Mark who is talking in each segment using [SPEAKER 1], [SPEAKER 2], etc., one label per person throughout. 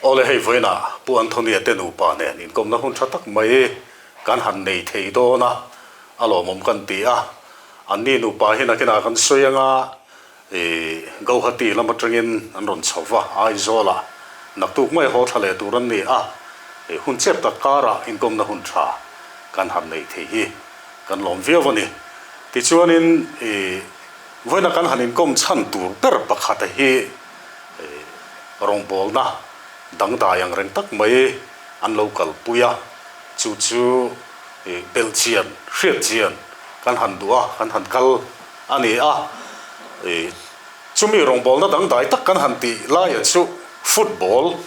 [SPEAKER 1] Awle hei vawiinah Pu Anthony-a te nupa nen inkawmna hun tha tak mai kan han nei thei dawn a, a lawmawm kan ti a. Anni nupa hi nakinah kan sawi anga i Gauhati lam atangin an rawn chho va, Aizawlah naktuk mai haw thla leh tur an ni a, i hun chep tak karah inkawmna hun tha kan han nei thei hi kan lawm viau a ni. Tichuanin i vawiina kan han inkawm chhan tur ber pakhata hi i rawngbawlna dangdai ang reng tak mai an lo kalpui a, chu chu i belhchian, hriatchian kan han duh a, kan han kal a ni a, i chumi rawngbawlna dangdai tak kan han tih laia chu football,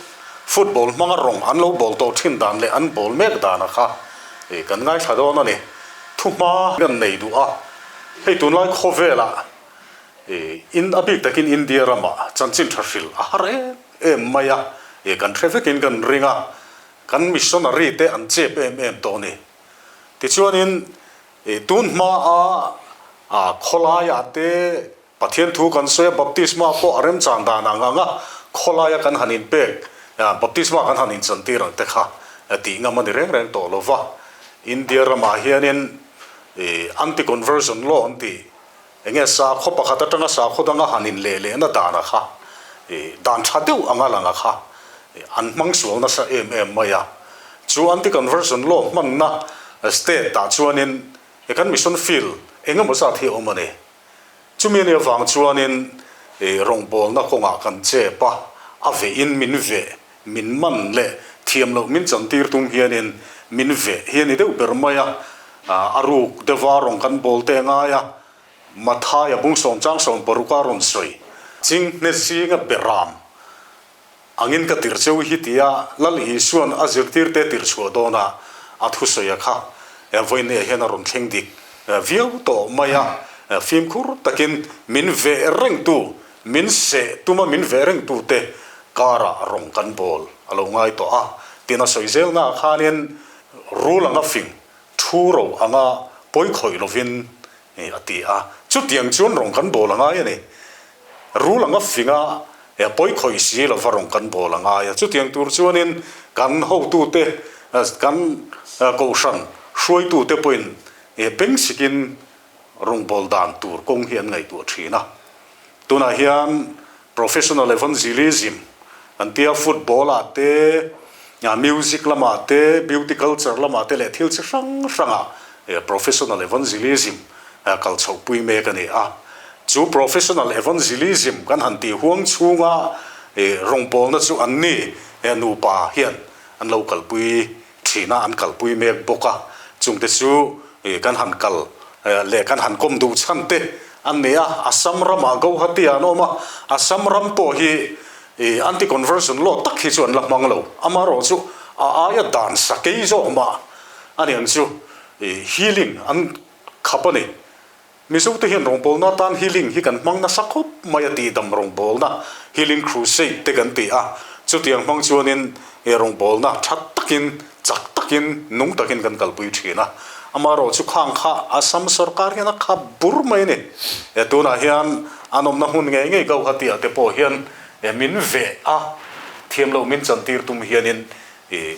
[SPEAKER 1] football hmanga rawng an lo bawl tawh thin dan leh an bawl mek dana kha i kan ngaithla dawn a ni. Thuhma kan nei duh a, hei tunlai khawvelah i in a bik takin India ramah chanchin tha hrilh a har em em mai a, i kan hre vekin kan ring a, kan missionary te an chep em em tawh a ni. Tichuanin I tun hma a khawlaiah te Pathian thu kan sawi a, baptisma pawh a remchan dan ang ang a, khawlaia kan han inpek, baptisma kan han inchantir ang te kha tih ngam a ni reng reng tawh lo va. India ramah hianin anti-conversion law an tih, enge sakhaw pakhat atanga sakhaw danga han inleh lehna dana kha dan tha deuh anga langa kha an hmang sual nasa em em mai a. Chu anti-conversion law hmanna state ah chuanin he kan mission field eng emaw zat hi a awm a ni. Chumi anih avang chuanin rawngbawlna kawngah kan chep a, a vehin min veh, min man leh thiam loh min chantir tum hianin min veh hi a ni deuh ber mai a. A ruk deuha rawng kan bawl te a ngai a, Mathaia bung sawmchang sawmparuka rawn sawi, Chinghne zinga beram Angin ka tirh cheu hi tia Lal Isua'n a zirtirte tirh chhuah dawnah a thusawi a kha vawiinniah hian a rawn thleng dik viau tawh mai a, fimkhur takin min veh rengtu, min seh tuma min veh rengtute karah rawng kan bawl a lo ngai tawh a, tin a sawi zelnaah khanin rul anga fing, thu ro anga pawi khawih lovin a ti a, chutiang chuan rawng kan bawl a ngai a ni. Rul anga fing a, pawi khawih si lova rawng kan bawl a ngai a. Chutiang tur chuanin kan hotute, kan kohhran hruaitute pawhin beng sikin rawng bawl dan tur kawng hi an ngaihtuah thin a. Tunah hian professional evangelism an tia football ah te, music lamah te, beauty culture lamah te leh thil chi hrang hrangah professional evangelism kal chhohpui mek a ni a. Chu professional evangelism kan han tih huang chhunga rawngbawlna chu an ni nupa hian an lo kalpui thin a, an kalpui mek bawk a. Chungte chu kan han kal leh kan han kawm duh chhan te an ni a. Assam ramah Gauhati ah an awm a, Assam ram pawh hi anti-conversion law tak hi chu an la hmang lo. Amaherawhchu a aia dan sakei zawk mah a ni ang chu healing an khap a ni. Mizote hian rawngbawlna atan healing hi kan hmang nasa khawp mai a tih dam rawngbawlna, healing crusade te kan ti a, chutiang hmang chuanin he rawngbawlna tha takin, chak takin, nung takin kan kalpui thin a. Amaherawh chu khang kha Assam sorkar hian a khap bur mai a ni. He tunah hian an awmna hmun ngei ngei Gauhati ah te pawh hian min veh a, thiam loh min chantir tum hianin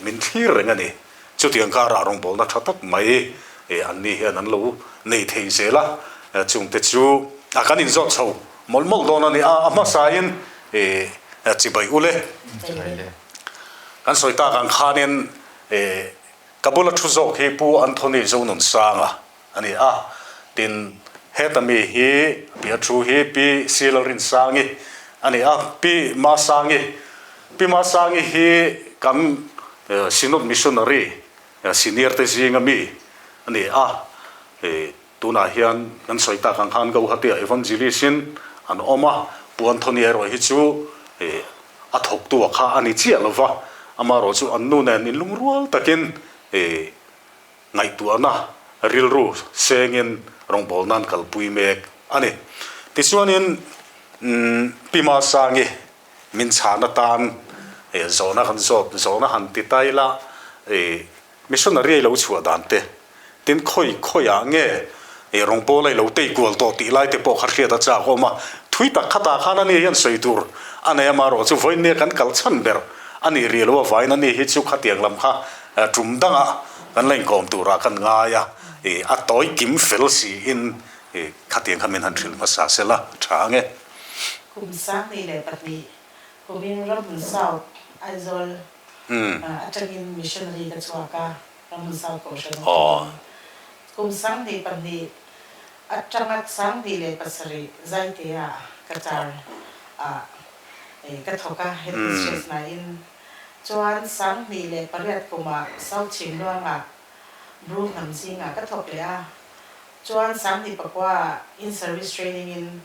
[SPEAKER 1] min thlir reng a ni. Chutiang karah rawngbawlna tha tak mai an ni hian an lo nei thei zel a, chungte chu a kan inzawt chho mawlh mawlh dawn a ni a, a hmasain chibai u le. Kan sawi tak ang khanin ka bula thu zawk hi Pu Anthony Zonunsanga a ni a, tin heta mi hi pi a thu hi Pi Silalrinsangi a ni a, Pi Masangi, Pi Masangi hi kan Synod Missionary senior te zinga mi a ni a, tunah hian kan sawi tak ang khan Gauhati ah Evangelist in an awm a, Pu Anthony erawh hi chu a thawktu ah kha a ni chiah lova, amaherawh chu an nu nen inlungrual takin Ngaihtuahna rilru sengin rawngbawlna an kalpui mek a ni. Tichuanin Pi Masangi min chhan atan zawhna kan zawt, zawhna han ti ta ila missionary a i lo chhuah dan te, tin khawi khawiah nge rawngbawla i lo tei kual tawh tih lai te pawh kha hriat a chak awm a. Thui tak khatah khan ani hian sawi tur a nei amaherawh chu vawiin nia kan kal chhan ber. A nih rih lo avangin ani hi chu khatiang lam kha tum dangah kan la inkawm turah kan ngai a, ih a tawi kim fel siin ih khatiang kha min han hrilh hmasa sela tha ang e.
[SPEAKER 2] Kum 2002 kumin Ramhmun South Aizawl atangin missionary ka chhuak a, Ramhmun South Kohhran atangin kum 2002 atanga 2007 Zaitea ka char ah Ka thawk a, headmistress nain chuan 2008 kumah South Chhimluangah Bru hnam zingah ka thawk leh a, chuan 2009 ah in service training in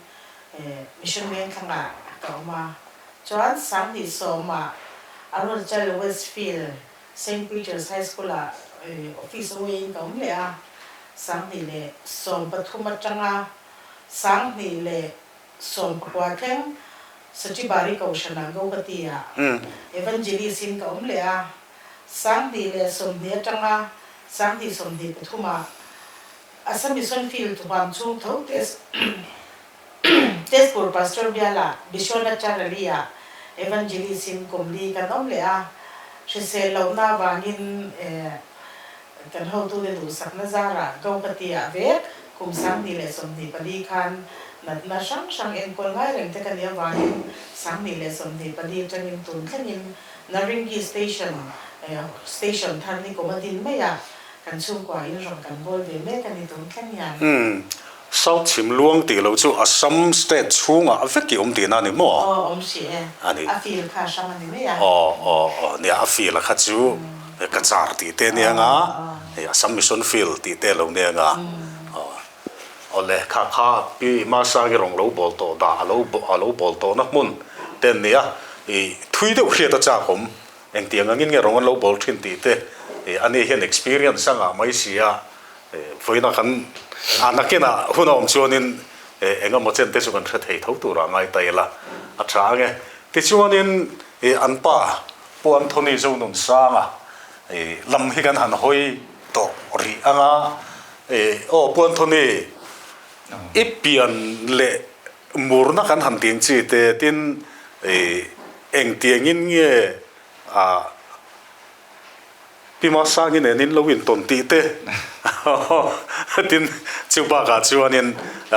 [SPEAKER 2] Mission Vengthlangah ka awm a, chuan 2010 ah Arunachal Westfield Saint Peter's High School ah office away in ka awm leh a, 2013 atanga 2019 thleng Sachibari Kohhranah Gauhati-ah Evangelist-in ka awm leh a, 2020 atanga 2023-ah Assam Mission Field huam chhung tho Tezpur Pastor Biala Bishwanath Charali-ah Evangelist-in kum li kan awm leh a, hrisel lohna avangin kan hotute duhsakna zarah Gauhati-ah vek Kum 2024 khan natna hrang hrang enkawl ngai reng te ka nih avangin 2024 atangin tun thlengin Naringi Station Station thar ni kum a din mai a, kan chhungkua in rawn kan bawl ve mek a ni tun thleng hian.
[SPEAKER 1] Umm, South Chhimluang tih lo chu Assam state chhungah vek i awm tihna a ni maw?
[SPEAKER 2] Aw, awm hrih e.
[SPEAKER 1] A ni.
[SPEAKER 2] A feel kha hrang a ni mai a.
[SPEAKER 1] Aw, aw, aw, nia a feel a kha chu Cachar tih te nia nga. Hei Assam Mission Field tih te lo nia nga awle kha kha pi Masangi rawng lo bawl tawh dah a lo a lo bawl tawh na hmun te an nia ih thui deuh hriat a chak awm engtiang angin nge rawng an lo bawl thin tih te ih ani hian experience a ngah mai si a ih vawiina kan a nakinah hun a awm chuanin ih eng emaw chen te chu kan hre thei tho turah ngai ta ila a tha ang e tichuanin ih an pa Pu Anthony Zonunsanga lam hi kan han hawi tawh rih ang a, aw Pu Anthony i pian leh murna kan han tih ang chi te tin engtiangin nge Pi Masangi nen in lo intawn tih te tin chu bakah chuanin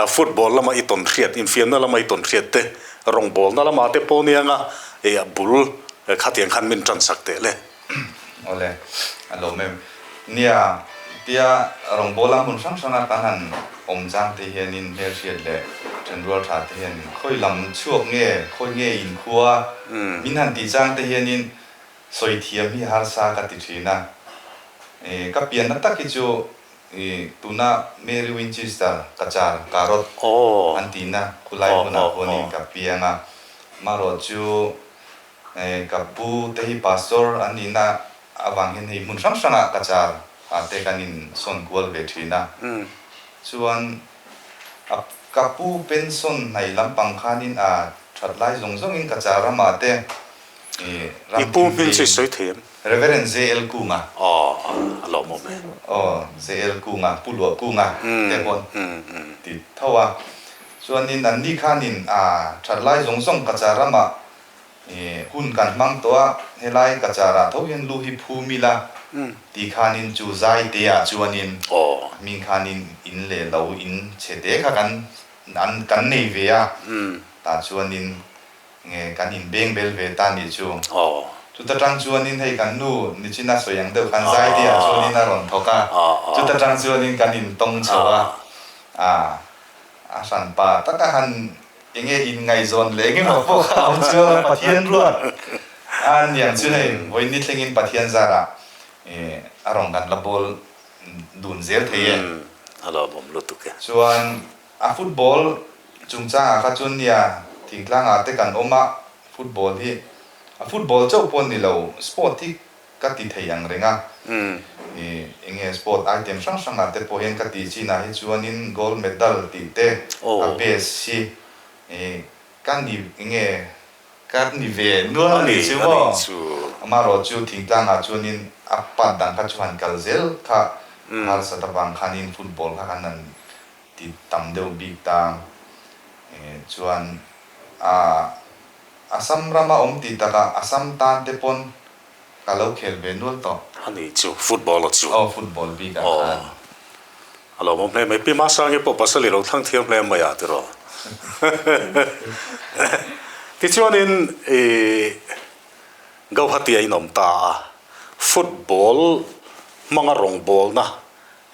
[SPEAKER 1] football lama i tawn hriat, infiamna lama i tawn hriat te, rawngbawlna lamah te pawh nia nga a bul khatiang khan min tan sak teh le.
[SPEAKER 3] Awle, a lawm em. Nia, tia rawngbawla hmun hrang hranga kan han awm chang te hianin hmelhriat leh thenrual tha te hianin khawi lam chhuak nge, khawi nge inkhua min han tih chang te hianin Sawi thiam hi harsa ka ti thin a. Ka pianna tak hi chu tuna Mary Winchester Cachar Karot an tihna khulai hmunah pawhin ka piang a. Marawh chu ka pu te hi pastor an nihna avang hian hei hmun hrang hrangah Cachar ah te kan insawn kual ve thin a. Chuan ka pu pension hnaih lampang khanin a that lai zawng zawngin Cachar ramah te
[SPEAKER 1] I pu hming chu i sawi thei em?
[SPEAKER 3] Reverend JL Kunga.
[SPEAKER 1] Aw, a lawmawm e.
[SPEAKER 3] Aw, JL Kunga, Pu Luah Kunga te pawh ti tho a. Chuanin anni khanin a that lai zawng zawng Cachar ramah hun kan hmang tawh a, helai Cachar ah tho hian lu hi phum ila ti khanin chu zai te ah chuanin hming khanin in leh lo in chhe te kha kan kan nei ve a, tah chuanin Nge kan inbeng bel ve ta nih chu. Chuta tang chuanin hei kan nu Nichina sawi ang deuh khan Zaitea chuanin a rawn thawk a, chuta tang chuanin kan intawng chho a, a hran pa taka han enge inngaihzawn leh engemaw pawh kha a awm chuang a, Pathian ruat a niang chu hei vawiin thlengin Pathian zarah a rawn kan la bawl dun zel thei e.
[SPEAKER 1] A lawmawm lutuk e.
[SPEAKER 3] Chuan A football chungchangah kha chuan nia thingtlangah te kan awm a, football hi a football chauh pawh ni lo, sport hi ka ti thei ang reng a, ih enge sport item hrang hrangah te pawh hian ka tih chinah hi chuanin gold medal tih te a best hi ih ka ni enge ka ni ve nual a nih chu maw? Amaherawh chu thingtlangah chuanin a pat dang kha chu han kal zel kha harsat avang khanin football kha kan han Ti tam deuh bik ta chuan a Assam rama awm tih takah Assam tan te pawn ka lo khel ve nual tawh.
[SPEAKER 1] A ni chu, football a chu.
[SPEAKER 3] Aw, football bik ah khan.
[SPEAKER 1] A lo awm hle mai. Pi Masangi pawh pasal i lo thlang thiam hle mai ah tiraw. Tichuanin i Gauhati a inawm ta a, football hmanga rawngbawlna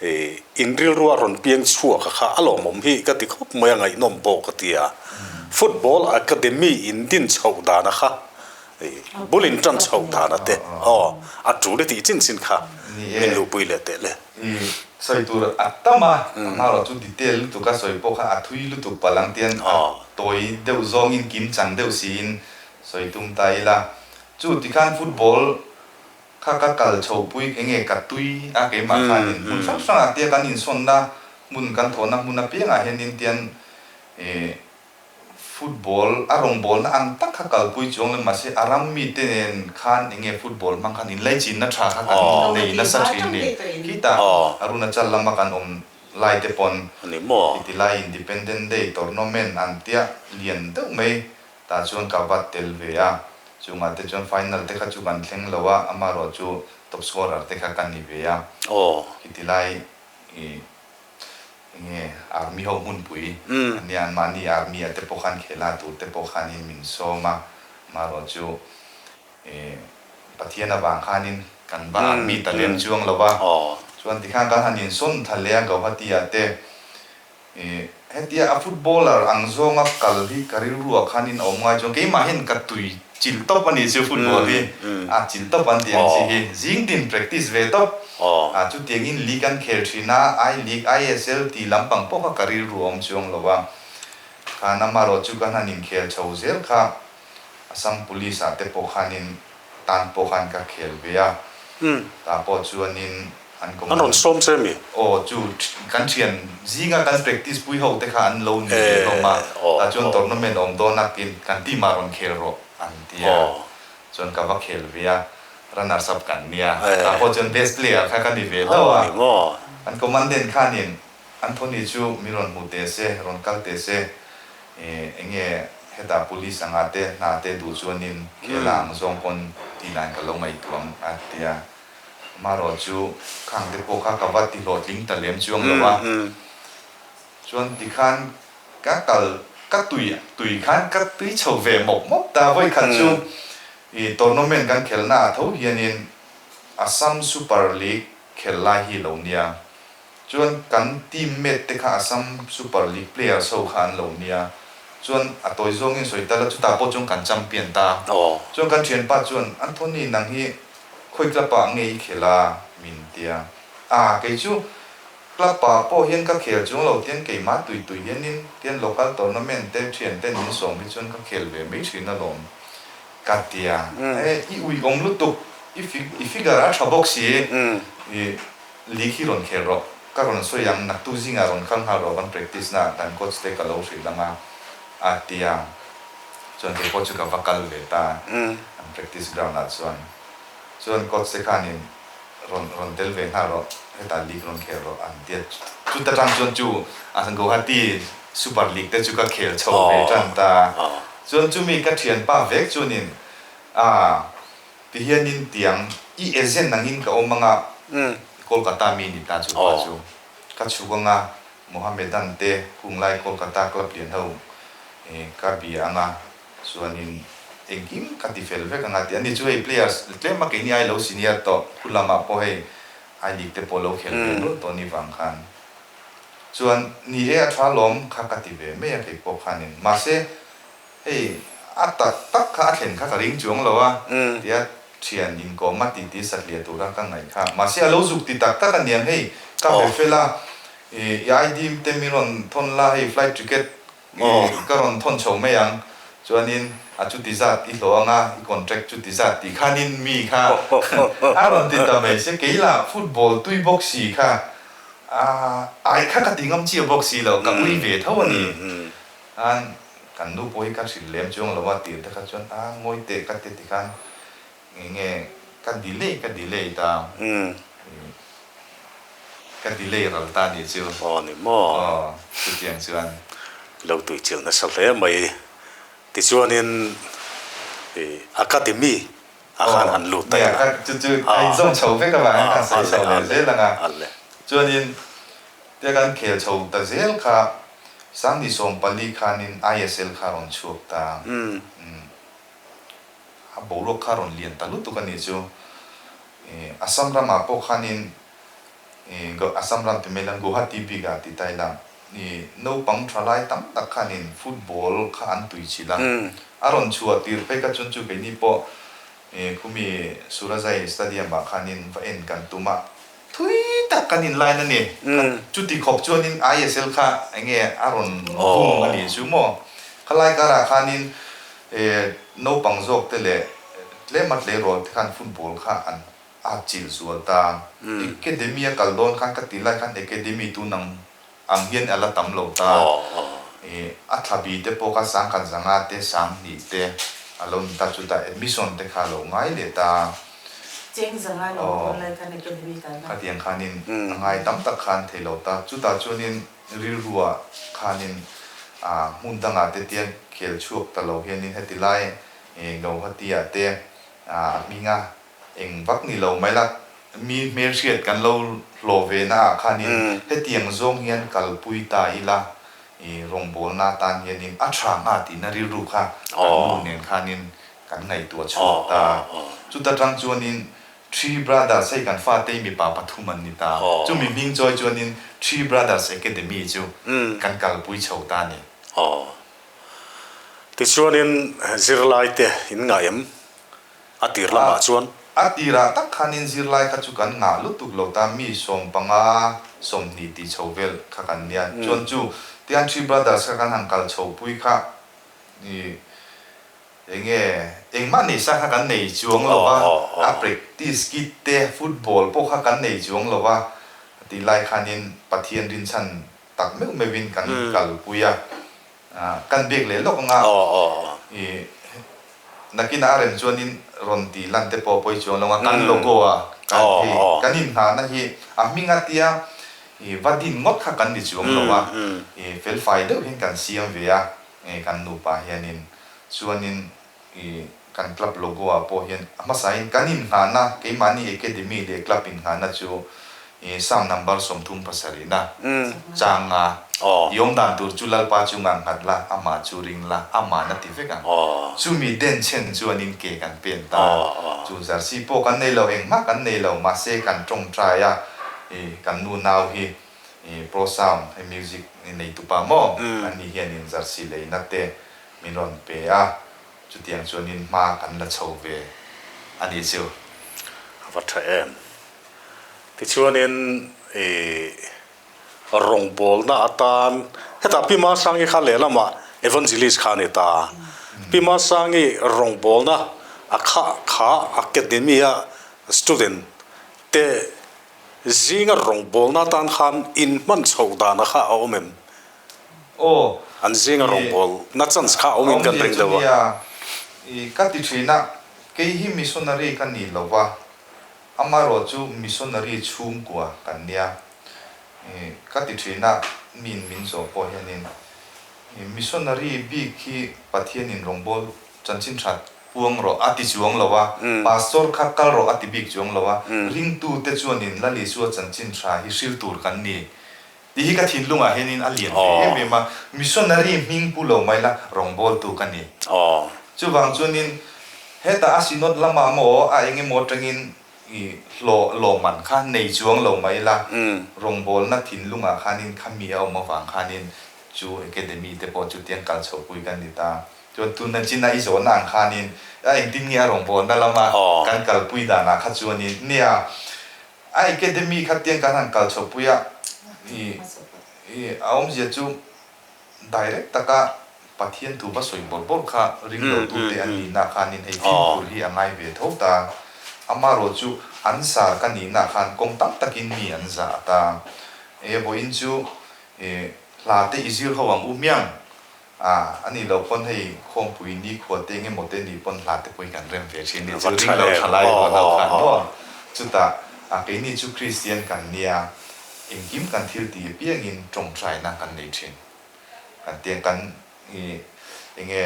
[SPEAKER 1] i inrilru a rawn piang chhuak a kha a lawmawm hi ka ti khawp mai a, ngaihnawm pawh ka ti a. Football Academy indin chhoh dana kha bul in tan chhoh dana te aw a tul i tih chin chin kha min luhpui leh teh le.
[SPEAKER 3] I sawi tur a tam a, a hmarawh chu detail lutuk a sawi pawh kha a thui lutuk palh ang tian a tawi deuh zawngin kim chang deuh siin sawi tum ta ila. Chu tikhan football kha ka kal chhohpui eng nge ka tui a keimah khanin hmun hrang hrangah tia kan insawnna hmun kan thawhna hmun apiangah hianin tian ih football a rawngbawlna ang tak kha kalpui chuang lo mahse a ram mite nen khan eng nge football hmang khan inlaichinna tha kha kan nei nasa thin ni. Khitah Arunachal lama kan awm lai te pawn heti lai Independent Day tournament an tia lian deuh mai Tah chuan ka vat tel ve a, chungah te chuan final te kha chu kan thleng lo a, amaherawh chu top scorer te kha ka ni ve a. Khiti lai ih enge army ho hmunpui an nia, anmahni army ah te pawh khan khela tur te pawh khanin min sawm a, amaherawh chu ih Pathian avang khanin kan va army ta lem chuang lo a, chuan tikhan kan han insawn tha leh a Gauhati ah te Ih, hetia a footballer ang zawnga kal hi ka rilruah khanin a awm ngai chuan keimah hian ka tui chilh tawp a nih chu football hi a chilh tawp an tih ang chi hi zing tin practice ve tawp a chutiangin league an khel thin a I league ISL tih lampang pawh kha ka rilru a awm chuang lo a khan amaherawh chu ka hnan inkhel chho zel kha Assam Police ah te pawh khanin tan pawh khan ka khel ve a, tah pawh chuanin an
[SPEAKER 1] An rawn sawm che mi?
[SPEAKER 3] Aw chu kan thian zinga kan practice pui ho te kha an lo ni ve hlawm a, tah chuan tournament awm dawn a tin kan team ah rawn khel rawh an ti a, chuan ka va khel ve a, runners up kan nia, tah pawh chuan best player kha ka ni ve hlauh a, an commandant khanin Anthony chu mi rawn hmu teh se, rawn kal teh se, eng nge hetah police anga te hna te duh chuanin khela ang zawng pawn tih dan ka lo ngaihtuah ang a ti a. Amaherawh chu khang te pawh kha ka va ti hlawhtling ta lem chuang lo a. Chuan tikhan ka kal ka tui tui khan ka tui chho ve mawp mawp ta. Vawikhat chu i tournament kan khelhna ah tho hianin Assam Super League khel lai hi lo nia. Chuan kan team mate te kha Assam Super League players ho kha an lo nia. Chuan a tawi zawngin sawi ta la, chutah pawh chuan kan champion ta. Chuan kan thianpa chuan, Anthony nang hi khawi club ah nge i khel a? min tia. A, kei chu club ah pawh hian ka khel chuang lo tian keimah tui tui hianin tian local tournament te thian ten min sawm hi chuan ka khel ve mai thin alawm ka tia. E, i uiawm lutuk, i figure a tha bawk si, i League hi rawn khel rawh, ka rawn sawi ang, naktuk zingah rawn kal nghal rawh kan practice na kan coach te ka lo hrilh ang a, a ti a, chuan kei pawh chu ka va kal ve ta an practice ground ah chuan, chuan coach te khanin rawn rawn tel ve nghal rawh, hetah league rawn khel rawh an ti a, chuta tang chuan chu a Guwahati Super League te chu ka khel chho ve tan ta, chuan chumi ka thianpa vek chuanin a. Ti hianin tiang i agent angin ka awm anga Kolkata mi ni ta chu pa chu ka chhuk anga Mohammedan te hunglai Kolkata club lian ho ka bia anga chuanin engkim ka ti fel vek anga ti ani chu hei players tlem a keini ai lo senior tawh khu lamah pawh hei I league te pawh lo khel ve nual tawh ni vang khan chuan ni e a tha lawm kha ka ti ve mai a kei pawh khanin mahse Hei, a tak tak kha a thlen kha ka ring chuang lo a, tia thian inkawm a titi satliah tura ka ngaih kha. Mahse a lo zuk ti tak tak aniang hei, ka be fel a, i ID te mi rawn thawn la hei flight ticket ka rawn thawn chho mai ang, chuanin a chuti zat i hlawh anga i contract chuti zat tih khanin mi kha a rawn ti ta mai se, kei lah football tui bawk si kha ai kha ka ti ngam chiah bawk si lo, ka ui ve tho a ni. Khan kan nu pawh hi ka hrilh lem chuang lo a tir te kha chuan a ngawi teh ka ti ti khan nge nge ka delay ka delay ta ka delay ral ta nih chu.
[SPEAKER 1] Aw ni maw.
[SPEAKER 3] Aw chutiang chuan.
[SPEAKER 1] Lo tui chilh nasa hle mai. Tichuanin. Academy ah khan han lut
[SPEAKER 3] daih a. Chu chu a inzawm chho vek avangin kan sawi chho leh zel ang a. Chuanin tia kan khel chho ta zel kha 2014 khanin ISL kha a rawn chhuak ta. A boruak kha a rawn lian ta lutuk a nih chu. Assam ramah pawh khanin Assam ram ti mai lang Guwahati bikah ti ta ila naupang tha lai tam tak khanin football kha an tui chilh a. A rawn chhuah tir phei kha chuan chu keini pawh khumi Surajai Stadium ah khanin va en kan tum a. Thui tak kan in line a ni. Chuti khawp chuanin ISL kha enge a rawn bum a nih chu maw? Khalai karah khanin naupang zawk te leh tlema tleirawl te khan football kha an a chilh zual ta. Academy a kal dawn khan ka ti lai khan academy tun ang ang hian a la tam lo ta. A thla bi te pawh kha sangkhat zanga te sanghnih te a lo ni ta chutah admission te kha a lo ngai leh ta.
[SPEAKER 2] Cheng zanga lo dawn lai khan academy kalna.
[SPEAKER 3] Khatiang khanin a ngai tam tak khan thei lo ta. Chutah chuanin rilrua khanin hmun dangah te tiang khel chhuak ta lo hianin heti lai Gauhati ah te a hminga Eng vak ni lo mai la, mi hmelhriat kan lo hlawh ve na ah khanin hetiang zawng hian kalpui ta ila, i rawngbawlna atan hianin a tha ngha tihna rilru kha kan nu nen khanin kan ngaihtuah chhuak ta. Chuta tang chuanin Three Brothers hei kan fate mipa pathum an ni ta. Chumi hming chawi chuanin Three Brothers Academy chu kan kalpui chho ta a ni.
[SPEAKER 1] Tichuanin zirlaite in ngah em? A tir lamah chuan.
[SPEAKER 3] A tirah tak khanin zirlai kha chu kan ngah lutuk lo ta, mi 15, 20 tih chho vel kha kan nia. Chuan chu Tian Three Brothers kha kan han kal chho pui kha i eng nge engmah nei sa kha kan nei chuang lo va, a practice kit te football pawh kha kan nei chuang lo va, tih lai khanin Pathian rinchhan tak meuh meuhin kan kalpui a. Kan biak leh lawk anga i nakinah a rem chuanin rawn tih lan te pawh pawi chuang lo anga kan logo a kan hei kan inhnahna hi a hming a tia i va din ngawt kha kan ni chuang lo a i felfai deuh hian kan siam ve a kan nupa hianin chuanin I kan club logo ah pawh hian a hmasain kan inngahna, keimahni academy leh club inngahna chu i Psalm number 37 na changa i awm dan tur chu Lalpa chungah nghat la, amah chu ring la, amah na ti vek ang. Chumi denchhen chuanin ke kan pen ta. Chu jersey pawh kan nei lo, engmah kan nei lo, mahse kan tawngtai a, i kan nu nau hi i pro sound hei music neitupa maw anni hianin jersey leina te Min rawn pe a, chutiang chuanin hma kan la chho ve a nih chu.
[SPEAKER 1] A va tha em. Tichuanin i rawngbawlna atan hetah Pi Masangi kha lehlamah Evangelist kha a ni ta. Pi Masangi rawngbawlna a kha kha Academy-a student te zinga rawngbawlna atan khan inhman chhoh dana kha a awm em?
[SPEAKER 3] Aw.
[SPEAKER 1] An zinga rawngbâwl na chance kha a awmin kan ring deuh a.
[SPEAKER 3] Nia, i ka ti thin a, kei hi missionary ka ni lo va, amaherawh chu missionary chhungkua kan nia. I ka ti thin a, miin min zawh pawh hianin i missionary bik hi Pathianin rawngbâwl chanchin that puang rawh a ti chuang lo a, pastor kha kal rawh a ti bik chuang lo a, ringtute chuanin Lal Isua chanchin tha hi hril tur kan ni. Tih hi ka thinlungah hianin a lian ve em em a, missionary hming pu lo mai la rawngbawltu ka ni. Chuvang chuanin hetah a synod lamah maw a eng emaw atangin i hlawh lawmman kha nei chuang lo mai la, rawngbawlna thinlungah khanin kha mi a awm avang khanin chu academy te pawh chutiang kal chhohpui kan ni ta. Chuan tuna china i zawhna ang khanin a engtin nge a rawngbawlna lama kan kalpui danah kha chuanin nia A academy kha tiang kan han kal chhohpui a, i i a awmzia chu direct taka Pathian thu va sawi bawrh bawrh kha ring lo tute an nihna khanin hei fimkhur hi a ngai ve tho ta. Amaherawh chu an sar ka nihna khan kawng tam takin mi an zah ta. E vawiin chu i hla te i zir ho ang u hmiang. A, a nih loh pawn hei khawmpui nikhua te engemaw te nih pawn hla te pawh hi kan rem ve thin ni chu ring lo tha lai rual ho khan maw? Chutah a keini chu Kristian kan nia, engkim kan thil tih apiangin tawngtaina kan nei thin. Kan tiang kan i enge.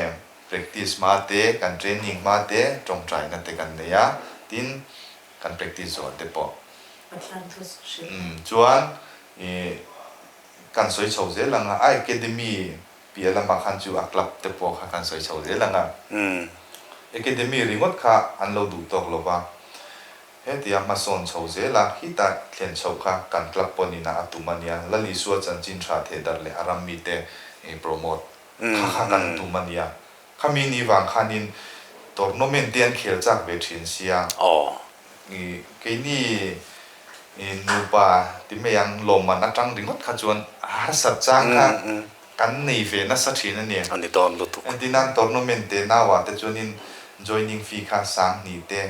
[SPEAKER 3] Practice hma te, kan training hma te, tawngtaina te kan nei a, tin kan practice zawh te pawh.
[SPEAKER 2] Pathian thu hrilh.
[SPEAKER 3] Chuan i kan sawi chho zel ang a, a academy piah lamah khan chu a club te pawh kha kan sawi chho zel ang a. Academy ringawt kha an lo duh tawk lo va, hetia hmasawn chho zel a, khitah thlen chhoh kha kan club pawh nina a tum a nia, Lal Isua chanchin tha thehdarh leh a ram mite promote Kha kha kan tum a nia. Khami ni vang khanin tournament te an khel chak ve thin sia. I keini nupa ti mai ang lawmman atang ringawt kha chuan a harsat chang kha kan nei ve nasa thin a nia.
[SPEAKER 1] A ni dawn lutuk.
[SPEAKER 3] Entirnan tournament te nauah te chuanin joining fee kha sanghnih te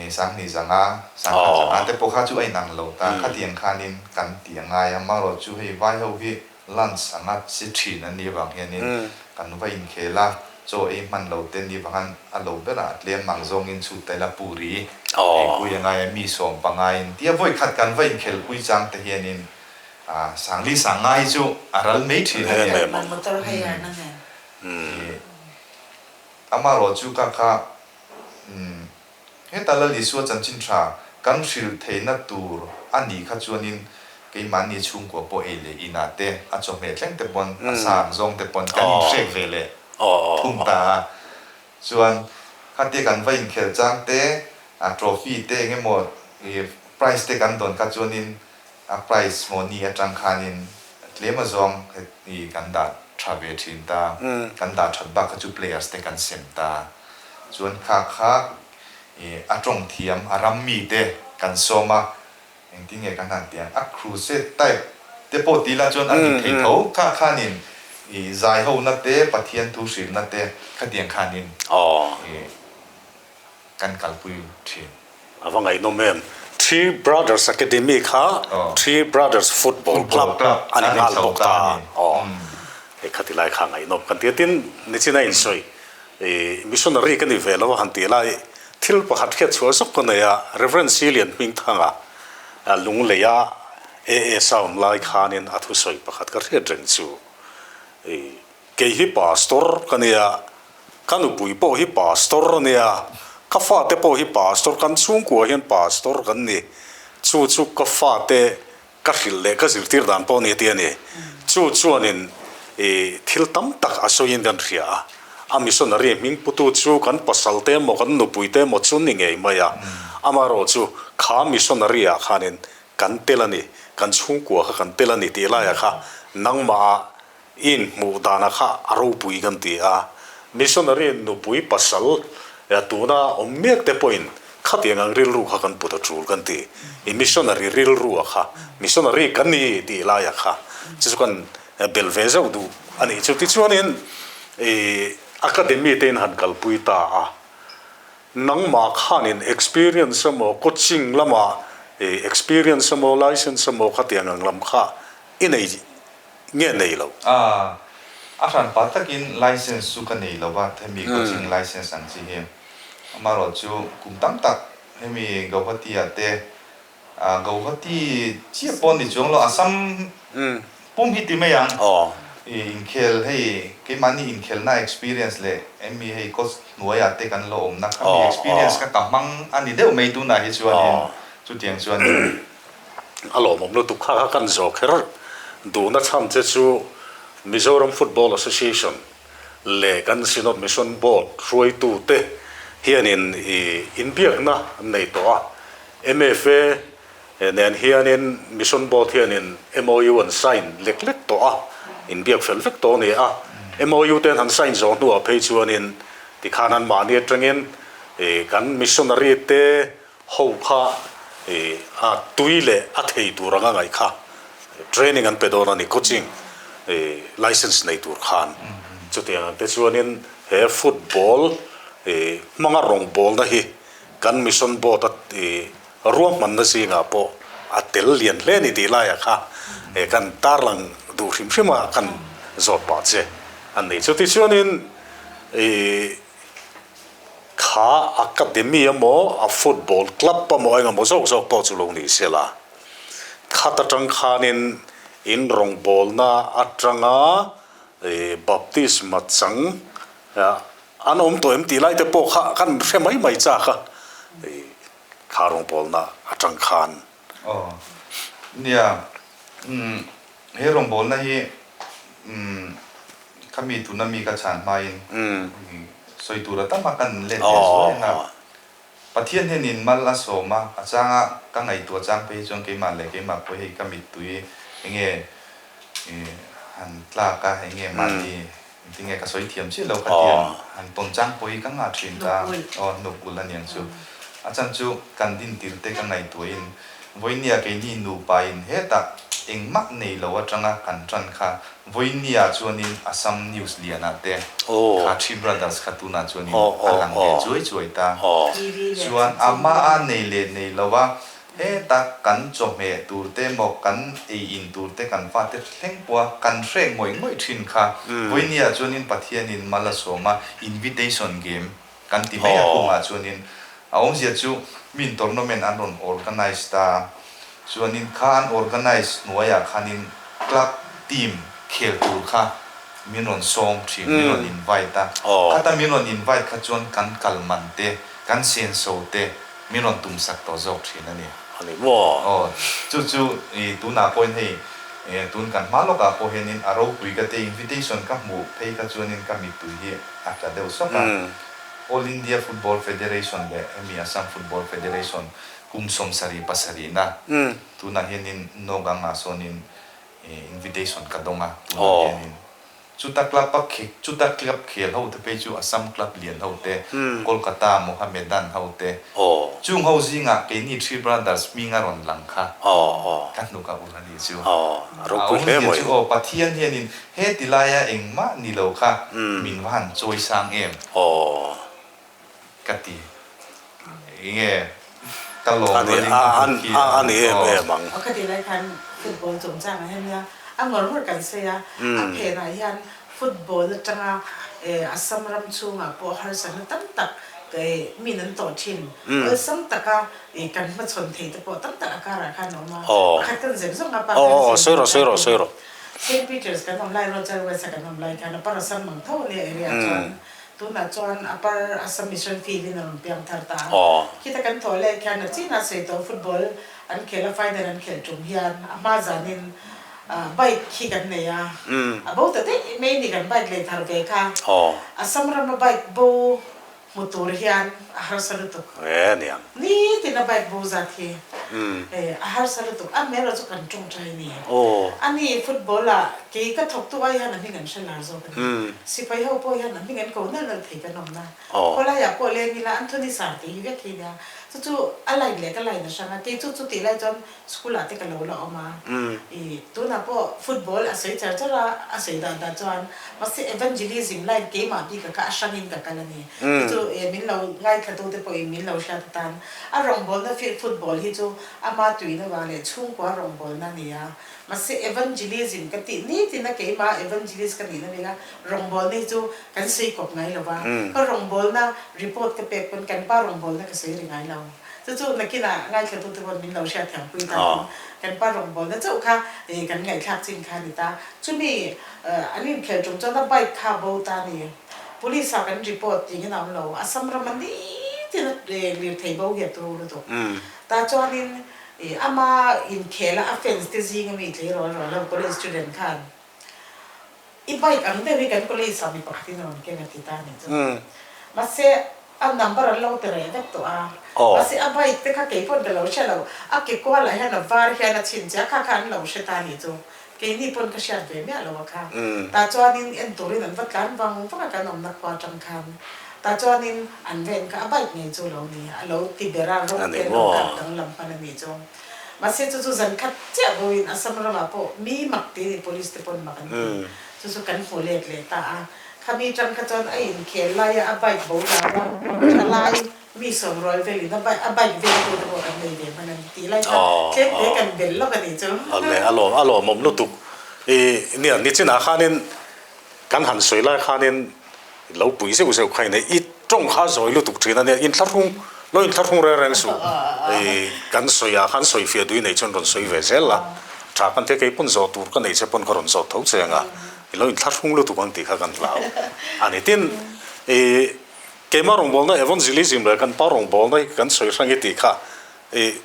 [SPEAKER 3] sanghnih zanga sangkhat zanga te pawh kha chu a inang lo ta. Khatiang khanin kan ti a ngai a, amaherawh chu hei vai ho hi Lunch anga chi thin an nih avang hianin kan va inkhel a, chaw ei hman lo te nih vanghan a lo berah tlem ang zawngin chhut ta ila puri eipui a ngai a, mi sawm pangaiin tia vawi khat kan va inkhelh pui chang te hianin Sangli Sangnga hi chu a ral mai thin a nia.
[SPEAKER 2] Motor hire na nen.
[SPEAKER 3] Amaherawh chu ka kha Heta Lal Isua chanchin tha kan hrilh theihna tur a nih kha chuanin keimahni chhungkua pawh ei leh inah te, a chawhmeh thleng te pawn, a sa ang zawng te pawn kan inhrek ve leh thung ta a. Chuan khatia kan va inkhelh chang te, a trophy te eng emaw prize te kan dawn kha chuanin a prize money atang khanin tlem azawng heti kan dah tha ve thin ta, kan dah that bak kha chu players te kan sem ta. Chuan kha kha i a tawng thiam a ram mi te kan sawm a, engtin nge kan han ti ang, a crusade type te pawh ti ila chuan a ni thei tho, kha khanin i zai ho na te, Pathian thu hrilh na te khatiang khanin i kan kalpui thin.
[SPEAKER 1] A va ngaihnawm em? Three Brothers Academy kha Three Brothers Football Club a ni nghal bawk ta a. Aw, hei khati lai kha ngaihnawm kan ti a. Tin, nichin a insawi, i missionary ka ni ve lo a han tih lai, thil pakhat hriat chhuah zawk ka nei a, Rev. Silian Hmingthanga Lungleia AS a awm lai khanin a thusawi pakhat ka hriat reng chu, i Kei hi pastor ka nia, ka nupui pawh hi pastor a nia, ka fate pawh hi pastor, kan chhungkua hian pastor kan ni. Chu chu ka fate ka hrilh leh ka zirtir dan pawh a ni tih a ni. Chu chuanin i thil tam tak a sawiin kan hria a, a missionary hming putu chu kan pasal te emaw kan nupui te emaw chu ni ngei mai a, amaherawh chu kha missionary ah khanin kan tel a ni, kan chhungkua kha kan tel a ni tih laiah kha nangmah I inhmuh dana kha a ropui kan ti a, missionary nupui pasal tuna awm mek te pawhin khatiang ang rilru kha kan put a tul kan ti. I missionary rilru a kha, missionary ka ni tih laia kha chu chu kan bel ve zauh duh a nih chu. Tichuanin i academy te in han kalpui ta a, nangmah khanin experience emaw coaching lama experience emaw license emaw khatiang ang lam kha i nei nge nei lo?
[SPEAKER 3] A, a hran pah takin license chu ka nei lo va, hemi coaching license ang chi hi. Amaherawh chu kum tam tak hemi Gauhati ah te, ah Gauhati chiah pawh ni chuang lo, Assam pum hi ti mai ang. I inkhel hei keimahni inkhelna experience leh hemi hei coach hnuaiah te kan lo awmna khami experience kha ka hmang a ni deuh mai tunah hi chuanin chutiang chuanin.
[SPEAKER 1] A lawmawm lutuk kha kha kan zawh kher duhna chhan che chu Mizoram Football Association leh kan Synod Mission Board hruaitute hianin i inbiakna an nei tawh a. MFA nen hianin Mission Board hianin MOU an sign lek lek tawh a, inbiak fel vek tawh a ni a. MOU te an han sign zawh hnuah phei chuanin tikhan anmahni atangin kan missionary te Ho kha a tui leh a thei tur anga ngaih kha training an pe dawn a ni, coaching license nei tur khan. Chutiang ang te chuanin he football hmanga rawngbawlna hi kan mission board a ruahmanna zingah pawh a tel lian hle a ni tih laiah kha kan tarlang duh hrim hrim a kan zawt pah che a ni. Chutichuanin Kha academy emaw, a football club emaw engemaw zawk zawk pawh chu lo ni se la, khat atang khanin in rawngbawlna atanga baptisma chang An awm tawh em tih lai te pawh kha kan hre mai mai chak a, kha rawngbawlna atang khan.
[SPEAKER 3] Aw nia, umm he rawngbawlna hi umm khami tuna mi ka chhan hmain sawi tur a tam a kan let leh zuai ang a, Pathian hianin mal a sawm a, a changa ka ngaihtuah chang phei hi chuan keimah leh keimah pawh hei ka mittui enge han tlak a, enge mahni Tinge ka sawi thiam chiah lo ka tiang han tawn chang pawh hi ka ngah thin ta aw hnuk ulh aniang chu. A chan chu kan din tir te ka ngaihtuahin vawinia keini nupa in hetah engmah nei lo atanga kan tan kha vawinia chuanin Assam news lianah te kha Three Brothers kha tunah chuanin a lang ve chuai chuai ta. Chuan amah a nei leh nei lo a Heta kan chawhmeh tur te emaw kan ei in tur te kan fate thleng pawha kan hrek ngawih ngawih thin kha vawinia chuanin Pathianin mal a sawm a, invitation game kan ti mai a khungah chuanin a awmzia chu min tournament an rawn organize ta chuanin kha an organize hnuaiah khanin club team khel tur kha min rawn sawm thin, min rawn invite a, khata min rawn invite kha chuan kan kal man te kan senso te Min rawn tum sak tawh zawk thin a ni.
[SPEAKER 1] A ni maw?
[SPEAKER 3] Aw, chu chu i tunah pawhin hei tun kan hma lawkah pawh hianin a ropui ka te invitation ka hmuh phei kha chuanin ka mittui hi a tla deuh sawk a. All India Football Federation leh hemi Assam Football Federation kum 77 na tunah hianin Nogangah sawnin invitation ka dawng a tunah hianin. Chuta club a chuta club khel ho te phei chu Assam club lian ho te, Kolkata Mohammedan ho te, chung ho zingah keini Three Brothers hming a rawn lang kha ka hnuk a ulh a nih chu. A awmzia chu aw Pathian hianin he ti laia engmah ni lo kha min va han chawi sang em ka ti. Enge ka lawm rualin ka hmu khi
[SPEAKER 1] a ni em em ang.
[SPEAKER 2] Aw ka ti lai khan football chungchang ah hian nia a ngawr ngawr kan sawi a, a phenah hian football atanga Assam ram chhungah pawh harsatna tam tak min an tawh thin. Awlsam taka kan hmachhawn thei te pawh tam tak a karah khan a awm a, pakhat kan zep zawng a pa kan sawi rawh. Saint Peters kan awm lai Rochal West a kan awm lai khan a par Assam mang tho a nia area ah chuan. Tunah chuan Upper Assam Mission Field in a rawn piang thar ta a. Khita kan thawh leh khian a chinah sawi tawh football an khel a, final an khelh tum hian a hma zanin bike khi kan nei a, a bo ta daih mai ni kan bike lei thar ve kha. Assam rama bike bo hmu tur hian a harsa lutuk. Nitin a bike bo zat hi a harsa lutuk. A hmel erawh chu kan tawngtai a ni. Ani football ah kei ka thawktu ai hian a hming an hre lar zawk a ni. Sipai ho pawh hian a hming an ko nalh nalh thei kan awmna. Khawlaiah pawh leng ila Anthony Sar tih hi vek hi nia. Chu chu a line leh ka line a hrang a, kei chu chutih lai chuan school ah te ka lo la awm a. I tunah pawh football a sawi char char a, a sawi dan dan chuan mahse evangelism line keimah bik a kha a hrangin ka kal a ni. Chu chu min lo ngaithla te pawhin min lo hriat atan a rawngbawlna football hi chu ama tuina vang leh chhungkua rawngbawlna a ni a. Mahse evangelism ka tih nitin a keimah evangelist ka nihna vel a, rawngbawlna hi chu kan sawi kawp ngai lo va, ka rawngbawlna report ka pek pawn kan pa rawngbawlna ka sawi ri ngai lo. Chu chu nakinah ngaithla te pawn min lo hriat thiam pui ta in kan pa rawngbawlna chauh kha kan ngaihthlak chin kha a ni ta. Chumi an inkhel tum chuan a bike kha a bo ta a ni. Police ah kan report tingin a awm lo. Assam rama nitin a lirthei bo hi a turu lutuk. Tah chuanin I ama inkhel a a fans te zing ami tleirawl rual ho college student khan i bike ang deuh hi kan college ah mi pakhat in a rawn keng a ti ta a nih chu. Mahse a number an lo ti reh vek tawh a. Mahse a bike te kha kei pawn ka lo hre lo. A ke kual ah hian a var hian a chhin che a kha kha an lo hre ta a nih chu. Keini pawn ka hriat ve miah lo a kha. Tah chuanin en turin an va tlan vang vang a kan awmna khua atang khan. Tah chuanin an ven kha a bike ngei chu lo ni, a lo ti ber a, rawng te an lo kap danglam hman a nih chu. Mahse chu chu zan khat chiah boin Assam ramah pawh mi mak ti a ni, police te pawn mak an ti. Chu chu kan hmu let leh ta a. Khami tang kha chuan a inkhel laia a bike bo lar a, tha lai. Mi sawmrual velin a bike a bike vel tu te pawh kan nei ve hman a ni tih lai kha tlem te kan bel lawk a nih chu.
[SPEAKER 1] Awle a lawm a lawmawm lutuk i nia nichinah khanin kan han sawi lai khanin lo pui zeuh zeuh kha inei i tawng kha zawi lutuk thin a nia inthlahrung lo inthlahrung reng reng suh i kan sawi ah khan sawi fiah duh i nei chuan rawn sawi ve zel la tha kan tia kei pawn zawh tur ka nei che pawn ka rawn zawt tho che anga i lo inthlahrung lutuk ang tih kha kan hlau a ni tin. I keimah rawngbawlna evangelism leh kan pa rawngbawlna hi kan sawi hrang i tih kha i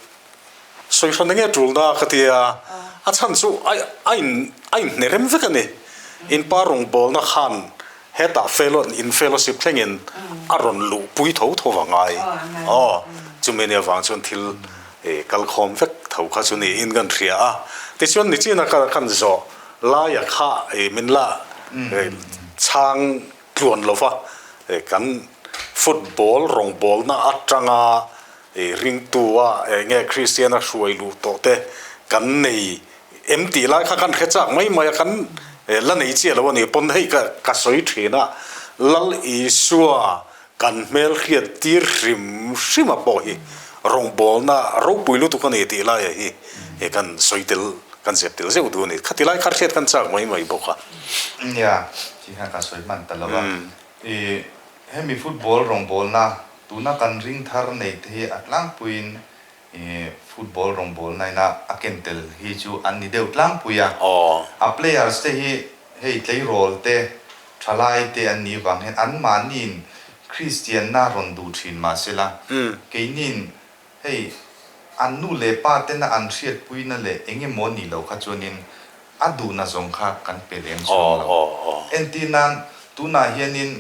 [SPEAKER 1] sawi hran enge tulna ka ti a, a chhan chu a a in a inhne rem vek a ni. In pa rawngbawlna khan hetah fellow in fellowship thlengin a rawn luhpui tho tho va ngai. Aw, chumi nia vang chuan thil i kalkhawm vek tho kha chu niin kan hria a. Tichuan nichina ka kan zawh laia kha i min la chhang tluan lo va, kan football rawngbawlna atanga ringtua eng nge Kristiana hruai luh tawh te kan nei em tih lai kha kan hre chak mai mai a, kan la nei chiah lo a ni pawn hei ka ka sawi thin a, Lal Isua kan hmel hriat tir hrim hrim a pawh hi rawngbawlna ropui lutuk a ni tih laia hi kan sawi tel kan zep tel zeuh duh a ni. Khati lai kha hriat kan chak mai mai bawk a.
[SPEAKER 3] Nia, tih hian kan sawi hman ta lo a. I hemi football rawngbawlna tuna kan ring thar nei te hi a tlangpuiin i football rawngbawlna ina a ken tel hi chu an ni deuh tlangpui a. A players te hi hei tleirawl te, thalai te an nih vang hian anmahniin Kristianna rawn duh thin mahsela keiniin Hei, an nu leh pa tena an hriatpuina leh eng emaw nih loh kha chuanin a duhna zawng kha kan pe lem chuang lo. Entir nan, tunah hianin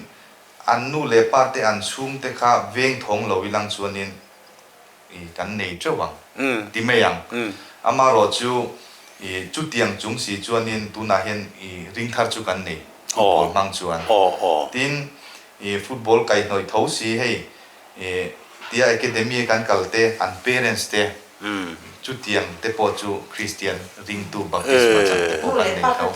[SPEAKER 3] an nu leh pa te an chhungte kha veng thawng lo ilang chuanin i kan nei teuh ang ti mai ang. Amaherawh chu i chutiang chung si chuanin tunah hian i ringthar chu kan nei football hmang chuan. Tin, i football kaihhnawih tho si hei I tia academy a kan kal te, an parents te chutiang te pawh chu Christian ringtu baptisma chan te pawh kan nei tho.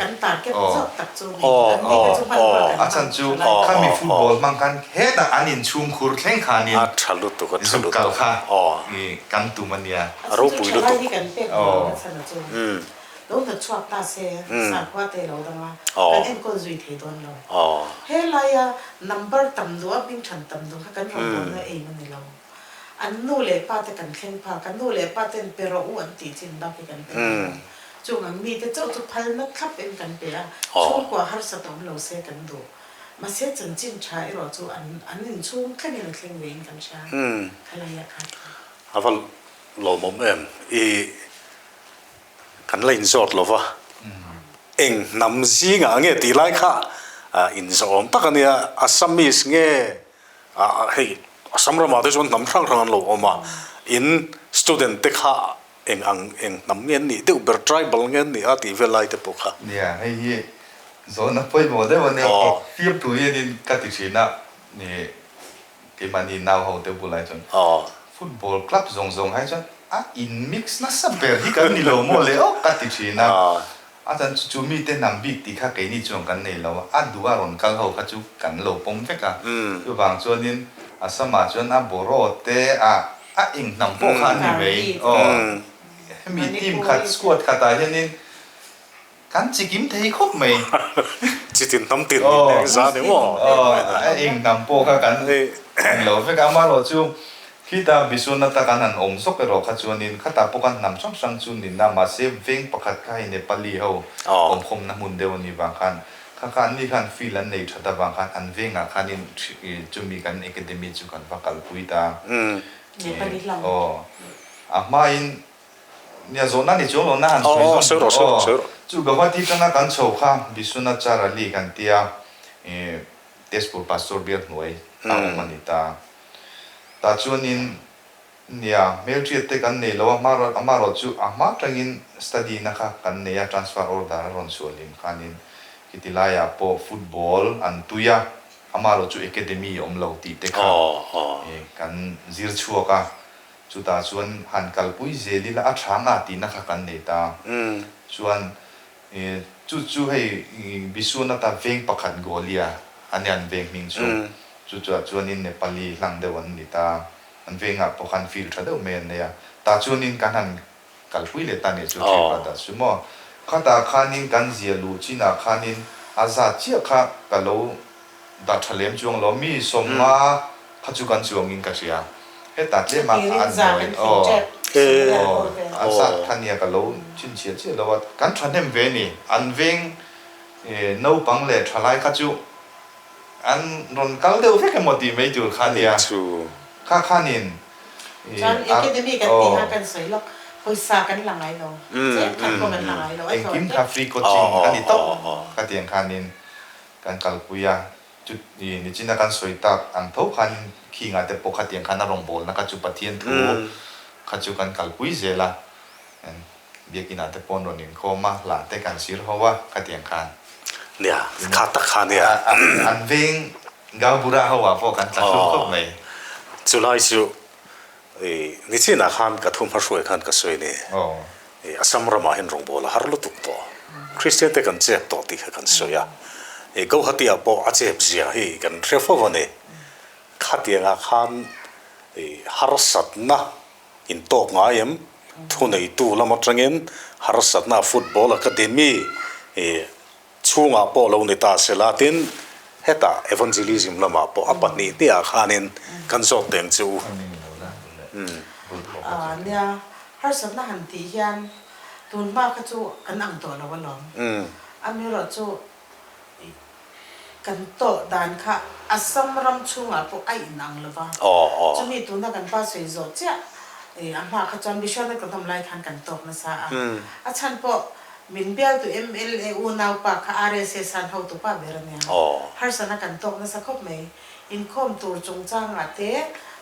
[SPEAKER 3] Aw a chhan chu khami football hmang khan hetah an inchhung khur thleng khanin zuk kal kha kan tum a nia.
[SPEAKER 2] Aw. Lo hnawt chhuak ta se, sakhua te lo dang a, kan enkawl zui thei dawn lo. He laia number tam duh a, hming than tam duh kha kan rawngbawlna aim a ni lo. An nu leh pa te kan thleng phak a, nu leh pa ten pe rawh u an tih chin bak hi kan pe thei lo. Chung ang mite chauh chu phalna thlap in kan pe a, chhungkua harsat awm lo se kan duh. Mahse chanchin tha erawh chu an an inchhung thlengin a thleng vein kan hria khalaiah khan.
[SPEAKER 1] A va lawmawm em? I. Kan la inzawt lo va, eng hnam zingah nge tih lai kha inzawhawm tak a nia, Assamese nge hei Assam ramah te chuan hnam hrang hrang an lo awm a, in student te kha eng ang eng hnam nge an nih deuh ber tribal nge an nih a tih vel lai te pawh kha.
[SPEAKER 3] Nia, hei hi zawhna pawimawh deuh a nia, fiamthu hianin ka ti thin a, Keimahni nau ho te bulah chuan football club zawng zawng hai chuan a in mix nasa ber hi kan ni lo maw le aw ka ti thin a. A chuan chu chu mite hnam bik tih kha keini chuan kan nei lo a, a duh a rawn kal ho kha chu kan lo pawm vek a. Chuvang chuanin Assam-ah chuan a Boro te a a eng hnam pawh kha an ni mai aw. Hemi team khat squad khatah hianin Kan chi kim thei khawp mai.
[SPEAKER 1] Chi tin hnam tin nih eng zan emaw.
[SPEAKER 3] Aw, a eng hnam pawh kha kan lo vek a, amaherawh chu khita Bisuana tak an han awm zawk erawh kha chuanin khatah pawh khan hnam hrang hrang chu nina mahse veng pakhat kha hei Nepali ho awmkhawmna hmun deuh a nih vang khan kha kha anni khan field an nei that avang khan an vengah khanin chumi kan academy chu kan va kalpui ta. Aw, a hmain Nia zawhna ni chuang lo na han sawi zawng duh aw. Chu Gauhati tanga kan chho kha Vishwanath Charali kan tia ih Tezpur Pastor bial hnuai a awm a ni ta. Tah chuanin nia hmelhriat te kan nei lo a amaherawh chu a hma tangin study na kha kan nei a transfer order a rawn chhuah hlim khanin khiti laiah pawh football an tui a amaherawh chu academy awm lo tih te kha kan zir chhuak a. Chutah chuan han kalpui zel ila a tha nga tihna kha kan nei ta. Chuan chu chu hei Bisuanata veng pakhat Golia a nia an veng hming chu. Chu chuah chuanin Nepali hlang deuh an ni ta. An vengah pawh khan field tha deuh mai an nei a. Tah chuanin kan han kalpui leh ta nih chu Three Brothers chu maw. Khatah khanin kan zia luh chinah khanin a zat chiah kha ka lo Dah tha lem chuang lo mi sawmnga kha chu kan chuangin ka hria. Hetah tlem a an nawi aw aw a zat kha nia ka lo chhinchhiah chiah lo a, kan thahnem ve ni. An veng naupang leh thalai kha chu An rawn kal deuh vek emaw tih mai tur kha a nia. Kha khanin
[SPEAKER 2] i Chuan academy kan tih kha kan sawi lawk, pawisa kan la ngai lo, cheng khat pawh kan la ngai lo, a hlawh
[SPEAKER 3] Engkim kha free coaching a ni tawp khatiang khanin kan kalpui a, chu i nichina kan sawi tak ang tho khan khingah te pawh khatiang khan a rawngbawlna kha chu Pathian thu kha chu kan kalpui zel a. Biakinah te pawh an rawn inkhawm a, hla te kan zir ho a, khatiang khan.
[SPEAKER 1] Nia, kha tak kha nia.
[SPEAKER 3] An veng Gaubura ho ah pawh kan tla hlum khawp mai.
[SPEAKER 1] Chulai chu i nichinah khan ka thu hmahruai khan ka sawi ni. I Assam ramah hian rawngbâwl a har lutuk tawh. Kristian te kan chep tawh tih kha kan sawi a. I Gauhati ah pawh a chep zia hi kan hre fo a ni. Khatiangah khan i harsatna Intawk ngai em? Thuneitu lam atangin harsatna football academy chhungah pawh lo ni ta se la, tin hetah evangelism lamah pawh a pahnih hniah khanin kan zawt teng che u.
[SPEAKER 2] Nia, harsatna han tih hian tun hma kha chu kan ang tawh lo alawm. Amaherawhchu chu Kan tawh dan kha Assam ram chhungah pawh a inang lo va, chumi tuna kan pa sawi zawh chiah a hma kha chuan Bishwanath kan awm lai khan kan tawk nasa a, a chhan pawh min bialtu mla unaupa kha RSS an hotupa ber a nia, harsana kan tawk nasa khawp mai, inkhawm tur chungchangah te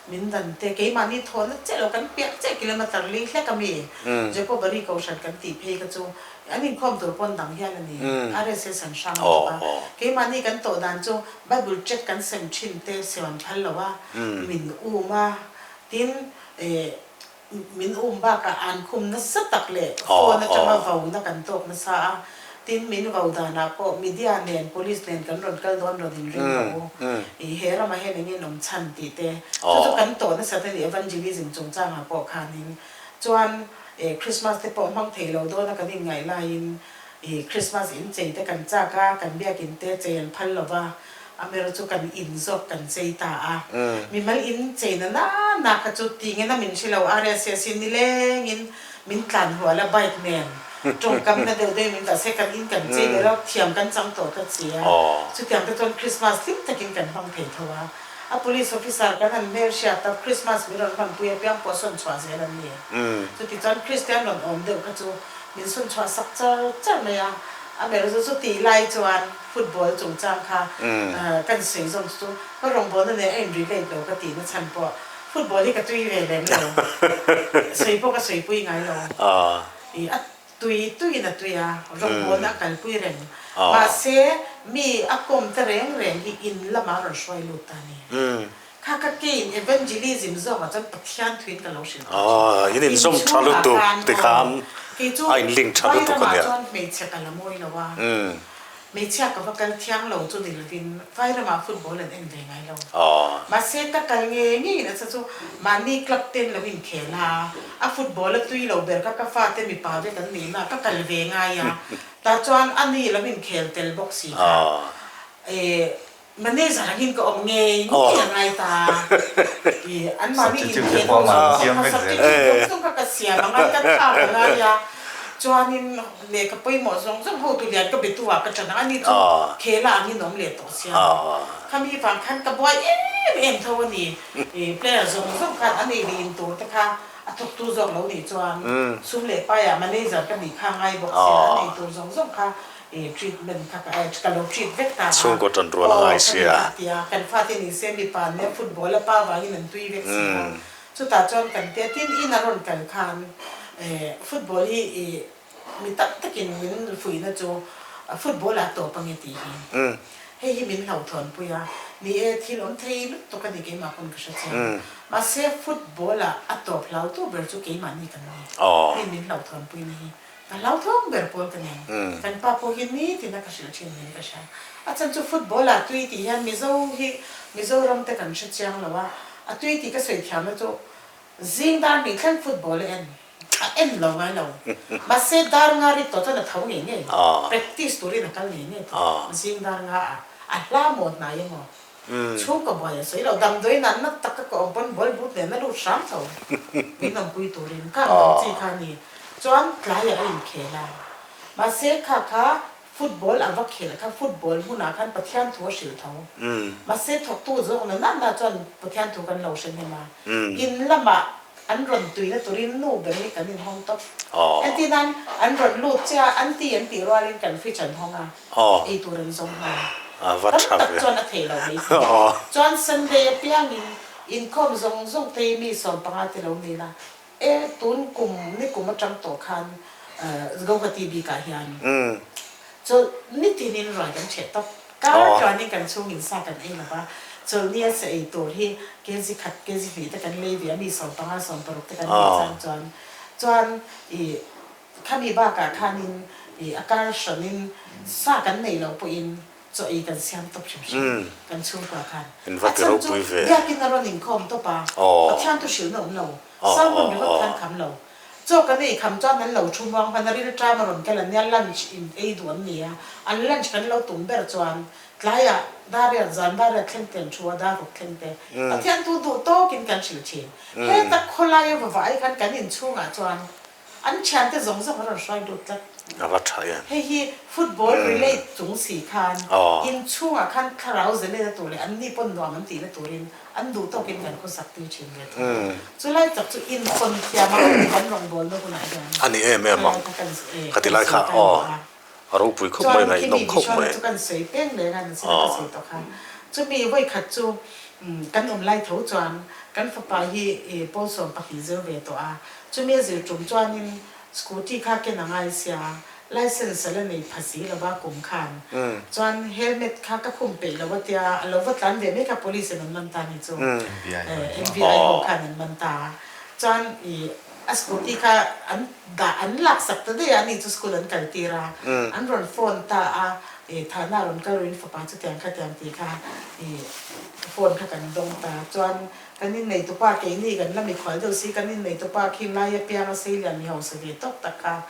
[SPEAKER 2] min dan te keimahni thawhna chiah lo kan piah chiah kilometer li hlek a mi Jacobari Kohhran kan tih phei kha chu An inkhawm tur pawn dang hian a ni. RSS an hrang lutuk a. Keimahni kan tawh dan chu Bible check kan sem thin te sem an phal lo a, min um a, tin min um bakah an khum nasa tak leh phone atanga vauna kan tawk nasa a, tin min vau danah pawh media nen police nen kan rawn kal dawn rawn inring lo u, he ramah hian eng nge awm chhan tih te chu chu kan tawh nasat a ni evangelism chungchangah pawh khanin chuan Eh Christmas te pawh hmang thei lo dawn a kan inngaih laiin ih Christmas in chei te kan chak a, kan biakin te chei an phal lo va, Amero chu kan in zawk kan chei ta a. Mimal in chei na na na kha chu tingin a min hre lo RSS in nilengin min tlan hual a bike nen tawngkam na deuh deuhin min tah se kan in kan chei der a, thiam kan chang tawh tlat si a, chutiang te chuan Christmas hlim takin kan hmang thei tho a. A police officer kan han hmel hriat a, Christmas min rawn hmanpui apiang pawh sawn chhuah zel an ni. Chuti chuan Christian rawn awm deuh kha chu min sawn chhuah sak char char mai a, a ber chu chutih lai chuan football chungchang kha kan sawi zawng chu ka rawngbawlna nen a in relate lo ka tihna chhan pawh football hi ka tui ve lem lo, sawi pawh ka sawipui ngai lo. I a Tui tuiin a tui a, rawngbawlna a kalpui reng. Mahse, mi a kawm te reng reng hi in lamah a rawn hruai lut ta a ni. Kha ka keiin evangelism zawngah chuan Pathian thuin ka lo hrilh tawh thin.
[SPEAKER 1] In chhungah
[SPEAKER 2] khan aw, kei chu vai ramah chuan hmeichhe ka la mawi lo a. Hmeichhia ka va kal thiang lo chu ni lovin vai ramah football an en ve ngai lo. Mahse ka kal ngei ngeiin a cha chu mahni club ten lo inkhel a, a football a tui lo ber kha ka fate mipa vek an nih na ka kal ve ngai a, tah chuan a ni lo inkhel tel bawk si kha. Manager angin ka awm ngei ngei a ngai ta. I anmahni
[SPEAKER 3] Substitute te pawh amah an siam vek zel.
[SPEAKER 2] Substitute zawng zawng kha ka siam a ngai, ka thlak a ngai a. Chuanin lehkha pawimawh zawng zawng hotu lian ka betu ah ka ṭan ang. Ani chu khela angin awm leh tawh sia. Khami vang khan ka buai em em tho a ni. I player zawng zawng khan an ei leh in tur te kha a thawktu zawk lo nih chuan sum leh paiah manager ka nih kha ngai bawk sia. An ei tur zawng zawng kha I treatment kha ka ka lo treat vek ta a.
[SPEAKER 1] Chhungkaw tan rual a ngai sia.
[SPEAKER 2] Aw ka tia kan fate ni se mipa an nia football a pa vangin an tui vek si a. Chutah chuan kan tia tin in a rawn kal khan football hi i mi tak takin min fuihna chu football ah tawp ange tih hi. Hei hi min hlauhthawn pui a, ni e thil awm thei lutuk a ni keimah pawn ka hre chiang. Mahse football ah a tawp hlautu ber chu keimahni kan ni. Hei min hlauhthawn puina hi. Ka hlauthawng ber pawl ka nei. Kan pa pawh hi nitin a ka hrilh thin niin ka hria. A chhan chu football ah tui tih hian Mizo hi Mizoram te kan hre chiang lo a, a tui tih ka sawi thiamna chu zing dar hnih thleng football a en, a en lo ngai lo. Mahse dar nga rit tawh chuan a tho ngei ngei, practice turin a kal ngei ngei tawh. Zing dar nga ah a hla maw hnai emaw Chhungkaw buai a sawi lo, damdawi nan na taka ka awm pawn ball but nen a lut hram tho. Min awmpui turin kha ang chi kha a ni. Chuan tlaiah a inkhel a. Mahse kha kha Football a va khelh kha football hmunah khan Pathian thu a hrilh tho. Mahse thawktu zawk na na na chuan Pathian thu kan lo hre hnem a. In lamah an rawn tuina turin nu ber hi kan inhawng tawp. Entir nan an rawn lut che a, an ti an tih rualin kan fridge an hawng a, ei tur an zawng nghal. Tam tak chuan a thei lo mai thei. Chuan Sunday apiangin inkhawm zawng zawng te hi mi 15 te lo ni la, E, tun kum ni kum atang tawh khan Guwahati bikah hian chawlh nitinin ruai kan ṭheh tawp. Kar chuanin kan chhungin sa kan ei lo va, chawlhni a sa ei tur hi kg khat, kg hnih te kan lei ve a, mi 15, 16 te kan lei chang chuan. Chuan i khami bakah khanin i a kar hranin sa kan nei loh pawhin Chaw ei kan siam tawp hrim hrim kan chhungkua khan. A chhan chu biakin a rawn inkhawm tawp a, Pathian thu hrilhna awm lo, sermon ringawt khan kham lo. Chaw kan ei kham chuan an lo thu muang hman a, rilṭam a rawn kal an nia, lunch in ei duh an ni a, an lunch kan lo tum ber chuan tlaiah dar riat zan dar riat thleng te an thu a, dar ruk thleng te. Pathian thu duh tawkin kan hrilh thin. Heta khawlaia vava ai khan kan inchhungah chuan An thiante zawng zawng a rawn hruai lut tlat.
[SPEAKER 1] A va tha em.
[SPEAKER 2] Hei hi football relate chung si khan inchhungah khan thlarau zelena tur leh anni pawn nuam an tihna turin an duh tawkin kan khawsak tir thin ve thung a. Chulai tak chu inhawn thiam a kan kan rawngbawlna hunah hian
[SPEAKER 1] A ni em em ang. Ka ti lai kha aw a ropui khawp mai
[SPEAKER 2] Chuan
[SPEAKER 1] ngaihnawm
[SPEAKER 2] khimi
[SPEAKER 1] khawp
[SPEAKER 2] Vishwana
[SPEAKER 1] mai.
[SPEAKER 2] chu kan sawi peng reng a, nasi ka sawi tawh kha. Chumi vawikhat chu kan awm lai tho chuan kan fapa hi pawl 12 zir ve tawh a, Chumi a zir tum chuanin scooty kha ken a ngai sia, licence a la nei pha si lova kum khan chuan helmet kha ka khum peih lo a tia, a lo va tlan ve mai kha police in an man ta ni chu, MVI ho khan an man ta a, chuan ih a scooty kha an dah an lak sak ta daih a, ani chu school an kal tir a, an rawn phone ta a, ih thahna rawn kal ruin fapa chutiang khatiang tih kha ih phone kha kan dawng ta chuan Kan inneitupa keini kan la mikhual deuh si, kan inneitupa khi lai apianga seilian mi hausa ve tawk tak kha.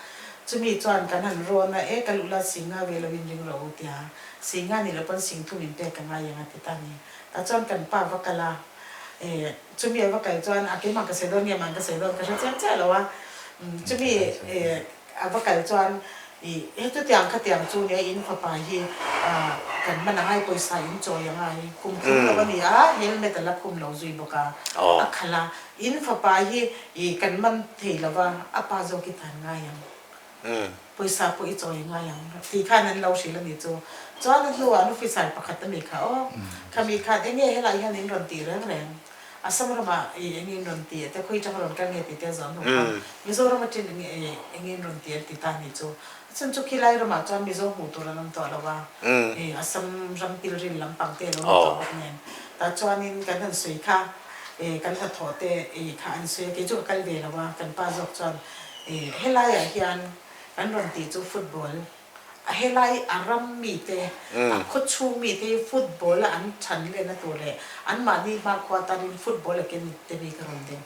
[SPEAKER 2] Chumi chuan kan han rawn a, e ka luh la singa ve lo in ring rawh u tia, singa ni lo pawn sing thum in pek ka ngai ang a ti ta ni. Tah chuan kan pa va kal a, e chumi a va kal chuan a keimah ka sawi dawn nge mah ka sawi dawn ka hre chiang chiah lo a, chumi e A va kal chuan i he chutiang khatiang chu nia in fapa hi kan hman angai pawisa in chawi angai kum thum lo a ni a helmet a la khum lo zui bawk a a khalh a in fapa hi i kan man thei lo va a pa zawk i tan ngai ang pawisa pawh i chawi ngai ang tih khan an lo hrilh a ni chu chuan a hnuah an officer pakhat a mi kha aw khami khan enge helai hian in rawn tih reng reng Assam ramah i eng in rawn ti a te khawi tang rawn kal nge tih te a zawh hnu khan Mizoram aṭin eng nge eng in rawn ti an ti ta ni chu. A chhan chu khilai ramah chuan Mizo hmuh tur an awm tawh lo a, i Assam ram pilril lampang te a lo ni tawh bawk nen. Tah chuanin kan han sawi kha i kan hnathawh te i kha an sawi a, kei chu ka kal ve lo a, kan pa zawk chuan i helaiah hian kan rawn tih chu football A helai a ram mite, a khawchhung mite hi football a an chhan lehna tur leh anmahni hmakhua tanin football a ken te mi ka rawn ding.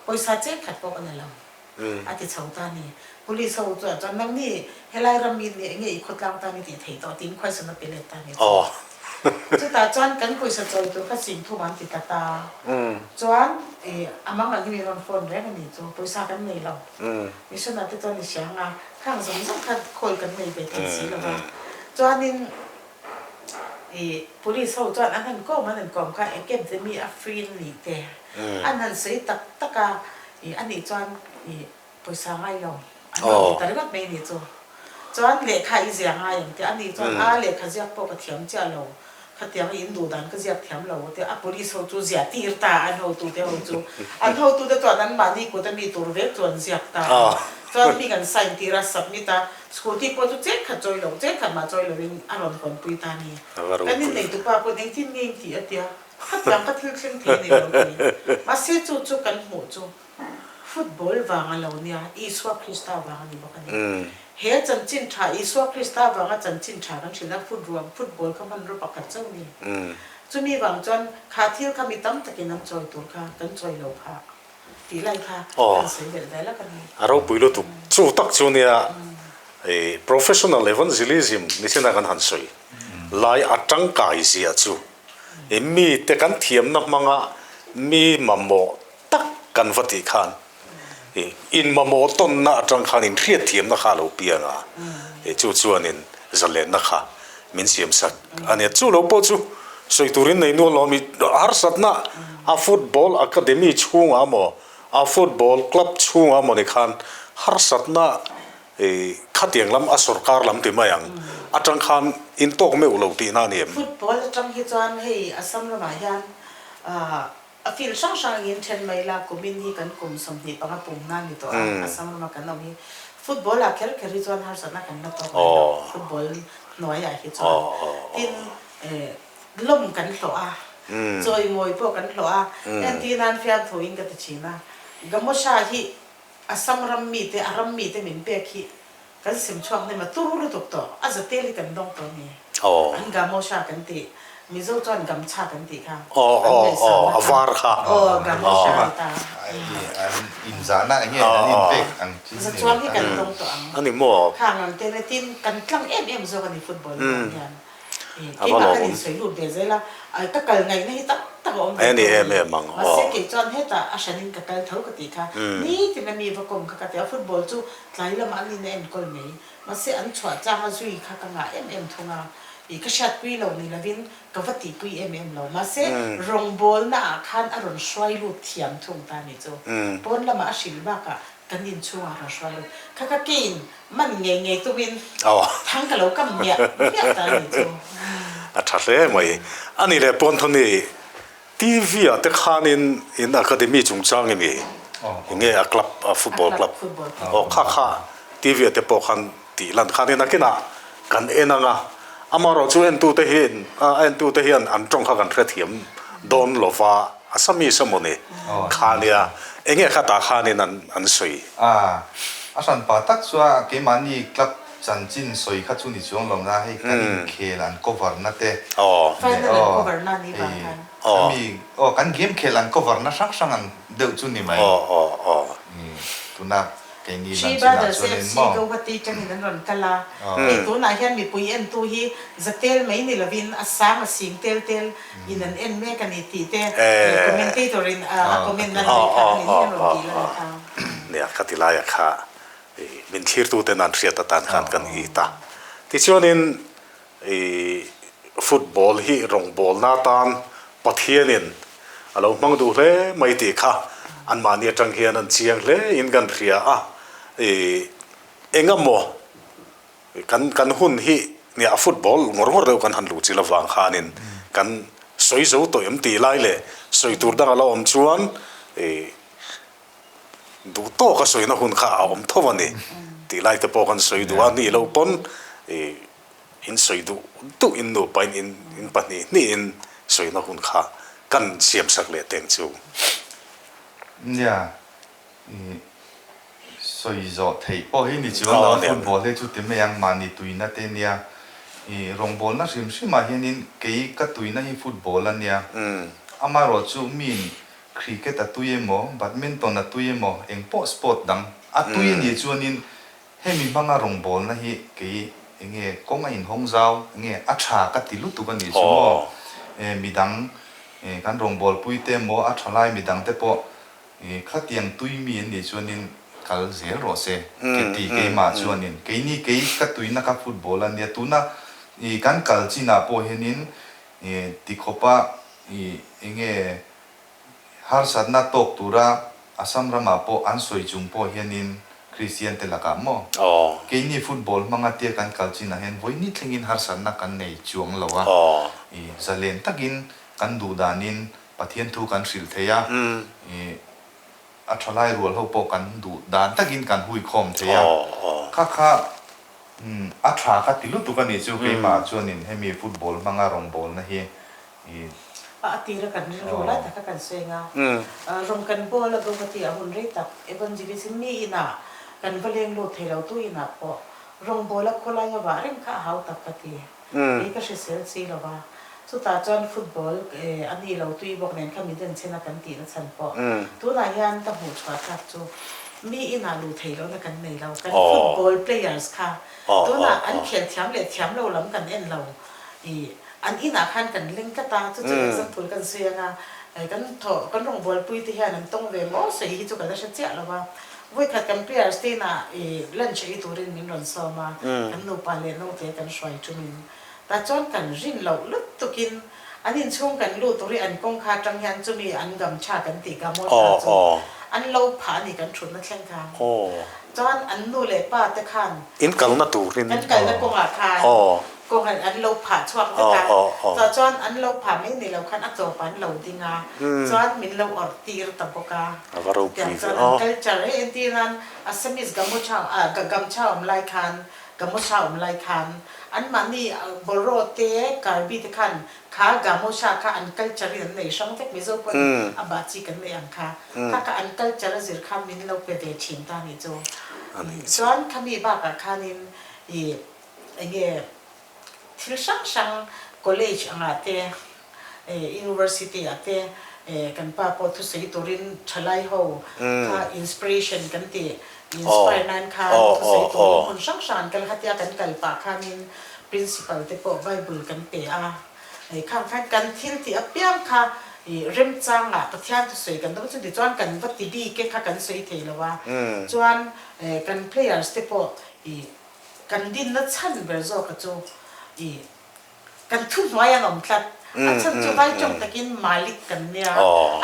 [SPEAKER 2] Pawisa cheng khat pawh ka na lo. A ti chho ta ni. Police ho chuan chuan nangni helai ram mi nih enge i khawtlang tan i tih theih tawh tiin khuaisan a pe let ta ni chu. Chutah chuan kan pawisa chawi tur kha sing thum an ti ta ta. Chuan a mang ang hi mi rawn phone reng a ni chu. Pawisa kan nei lo. Mission ah te chuan i hria ang a, khang zawng zawng kha khawi kan nei ve thei si lo va. Chuanin ih police ho chuan an han kawm an han kawm kha academy a free nih te an han sawi tak tak a, ih anih chuan ih pawisa ngai lo an rawn ti ta ringawt mai anih chu. Chuan lehkha i zia ngai ang te anih chuan a lehkha ziak pawh ka thiam chiah lo. Khatiang in duh dan ka ziak thiam lo te a police ho chu ziah tir ta an hotute ho chu an hotute chuan an mahni kut a mi tur vek chu an ziak ta a chuan mi kan sign tir a submit a scooty pawh chu cheng khat chawi lo cheng khat mah chawi lo in a rawn hawn pui ta a ni kan in neitupa pawhin engtin nge in tih a tia khatiang ka thil thleng thei nei lo ti mahse chu chu kan hmuh chu Football vang a lo nia, Isua Krista vang a ni bawk a ni. He chanchin tha, Isua Krista vanga chanchin tha kan hrilh a, footruam, football kha hmanraw pakhat chauh a ni. Chumi vang chuan kha thil kha mi tam takin an chawi tur kha kan chawi lo phah tih lai kha kan sawi belh ve lak a ni.
[SPEAKER 1] A ropui lutuk chu tak chu nia professional evangelism ni china kan han sawi lai a tangkai zia chu mite kan thiamna hmanga mi mamawh tak kan va tih khan in mamawh tawnna atang khan in hriatthiamna kha a lo piang a, chu chuanin. Zalenna kha min siam sak a nia. Chu lo pawh chu sawi turin nei nual lo a mi. Harsatna a football academy chhungah maw, a football club chhungah maw ni khan harsatna khatiang lam a sorkar lam ti mai ang atang khan in tawk meuh lo tihna a ni em?
[SPEAKER 2] Football atang hi chuan hei Assam ramah hian A field hrang hrang angin then mai la, kumin hi kan kum 25 pum na ni tawh a, Assam rama kan awm hi football ah kher kher hi chuan harsatna kan la tawk mai lo, football hnuaiah hi chuan tin lawm kan hlawh a, chawimawi pawh kan hlawh a, entir nan fiamthu in ka ti thin a, Gamosha hi Assam ram mite, a ram mite min pek hi Kan sem chhuak hnem a turu lutuk tawh, a za tel hi kan dawng tawh a ni. An Gamosha kan tih, Mizo chuan Gamcha kan tih kha, an ngaihsakna
[SPEAKER 1] kha, a var kha,
[SPEAKER 2] aw Gamosha a ni ta.
[SPEAKER 3] An inzahna eng nge an inpek ang chi
[SPEAKER 2] Za chuang hi kan dawng tawh ang.
[SPEAKER 1] A ni maw?
[SPEAKER 2] Khang ang te le tin kan tlang em em zawk a ni football ah hian. Keimah kan insawi lut ve zel a, ka kal ngaihna hi tam tak a awm ve tawh a ni. Mahse kei chuan hetah a hranin ka kal tho ka tih kha, nitin a mi va kawm kha ka ti a, football chu Tlai lamah an in a enkawl mai. Mahse an chhuah changa zui kha ka ngah em em thung a, ih ka hriatpui lo ni lovin ka va tihpui em em lo. Mahse rawngbawlna ah khan a rawn hruai lut thiam thung ta ni chu. Pawn lamah a hrilh bakah kan inchhungah a rawn hruai lut. Kha ka kein man ngei ngei tumin thang ka lo kam miah miah ta ni chu.
[SPEAKER 1] A tha hle mai. A ni leh pawn thaw ni TV ah te khanin in academy chungchang i ni nge a club a football club aw kha kha TV ah te pawh khan tih lan khanin nakinah kan en anga amaherawh chu entu te hian a entu te hian an tawng kha kan hrethiam dawn lova Assamese emaw ni kha nia enge kha tah khanin an an sawi.
[SPEAKER 3] A a hranpa tak chu a keimahni club Chanchin sawi kha chu ni chuang lo na hei kan inkhel an cover na te
[SPEAKER 2] Final an cover na ni vang khan.
[SPEAKER 3] Khami aw kan game khel an cover na hrang hrang ang deuh chu ni mai. Tuna keini
[SPEAKER 2] lam
[SPEAKER 3] chinah
[SPEAKER 2] Brothers
[SPEAKER 3] chuanin
[SPEAKER 2] FC
[SPEAKER 3] maw.
[SPEAKER 2] Guwahati tangin an rawn kal a, hei tunah hian mipui entu hi zatel mai ni lovin a sang a sing tel tel in an en mek a ni tih te commentator in a comment na lai kha a ni hi an rawn tih la ni kha.
[SPEAKER 1] Nia ka ti laia kha Min thlirtuten an hriat atan khan kan it a. Tichuanin i football hi rawngbawlna atan Pathianin a lo hmang duh hle mai tih kha anmahni atang hian an chiang hle in kan hria a. I engemaw kan kan hun hi nia football ngawr ngawr deuh kan han luh chil avang khanin kan sawi zo tawh em tih lai leh sawi tur dang a la awm chuan i Duh tawka sawina hun kha a awm tho a ni tih lai te pawh kan sawi duh a, ni lo pawn ih in sawi duh duh in nupa in in in pahnih hnih in sawina hun kha kan siam sak leh teng chu.
[SPEAKER 3] Nia, ih sawi zawh theih pawh hi ni chuan lo, football hi chu ti mai ang mahni tuina te nia, ih rawngbawlna hrim hrim ah hianin kei ka tuina hi football a nia, amaherawhchu miin Cricket a tui emaw, badminton a tui emaw, eng pawh sport dang a tui a nih chuanin hemi hmanga rawngbawlna hi kei enge kawng a inhawng zau enge a tha ka ti lutuk a nih chu maw? Midang kan rawngbawlpui te emaw a tha lai midang te pawh khatiang tui mi an nih chuanin kal zel rawh se ke ti keimah chuanin keini kei ka tuina kha football a nia tuna kan kal chinah pawh hianin tikhawpa enge Harsatna tawk tura Assam ramah pawh an sawi chung pawh hianin Kristian te lakah maw? Keini football hmanga tia kan kal chinah hian vawini thlengin harsatna kan nei chuang lo a, i zalen takin kan duh danin Pathian thu kan hrilh thei a, i a thalai rual ho pawh kan duh dan takin kan hui khawm thei a, kha kha a tha ka ti lutuk a nih chu keimah chuanin hemi football hmanga rawngbawlna hi i.
[SPEAKER 2] A tira kan rilru lai taka kan sawi anga, rawng kan bawl a Guwahati ah hun rei tak evangelism mi inah kan va leng lut thei lo tu inah pawh rawng bawl a khawlai a vah reng kha a hau tak ka ti. Kei ka hrisel si lo va, chutah chuan football a ni lo tui bawk nen kha mi denchhen a kan tihna chhan pawh tunah hian ka hmuh chhuah tak chu mi inah luh thei lohna kan nei lo, kan football players kha tunah an khel thiam leh thiam lo lam kan en lo. I an inah khan kan leng tlat a, chu chu example kan sawi anga kan thawh kan rawngbawlpui te hian an tawng ve maw sawi hi chu ka la hre chiah lo va. Vawikhat kan players te inah i lunch ei turin min rawn sawm a, kan nupa leh naute kan hruai ṭumin. Tah chuan kan rin loh lutukin an inchhung kan lut tur hi an kawngkha aṭang hian chumi an gamchha kan tih gamawtha chu an lo phah a ni kan ṭhutna thleng khan. Chuan an nu leh pa te khan
[SPEAKER 1] In kalna turin
[SPEAKER 2] kan kalna kawngah khan kawng an lo phah chhuak vek a, chutah chuan an lo phah mai ni lo khan a tawpah an lo ding a, chuan min lo awrh tir ta bawk a.
[SPEAKER 1] A va ropui
[SPEAKER 2] Chutiang
[SPEAKER 1] ve
[SPEAKER 2] chuan
[SPEAKER 1] aw.
[SPEAKER 2] an culture hei entir nan Assamese Gamocha ah Gamcha awm lai khan Gamocha awm lai khan anmahni Boro te Karbi te khan kha Gamocha kha an culture in an nei hrang vek Mizo pawn a bah chi kan nei ang kha kha kha an culture a zir khan min lo pe ve thin ta nih chu. Chuan khami bakah khanin ih enge thil hrang hrang college angah te university ah te kan pa pawh thusawi turin thalai ho kha inspiration kan ti inspire nan khan thusawi turin hmun hrang hrang an kal khatia kan kal pah khanin principal te pawh bible kan pe a khang khan kan thil tih apiang kha remchangah Pathian thusawi kan dawng chu tichuan kan va ti bik e kha kan sawi thei lo a chuan kan players te pawh Kan dinna chhan ber zawka chu i kan thuhnuai an awm tlat. A chhan chu vai tawng takin Malik kan nia,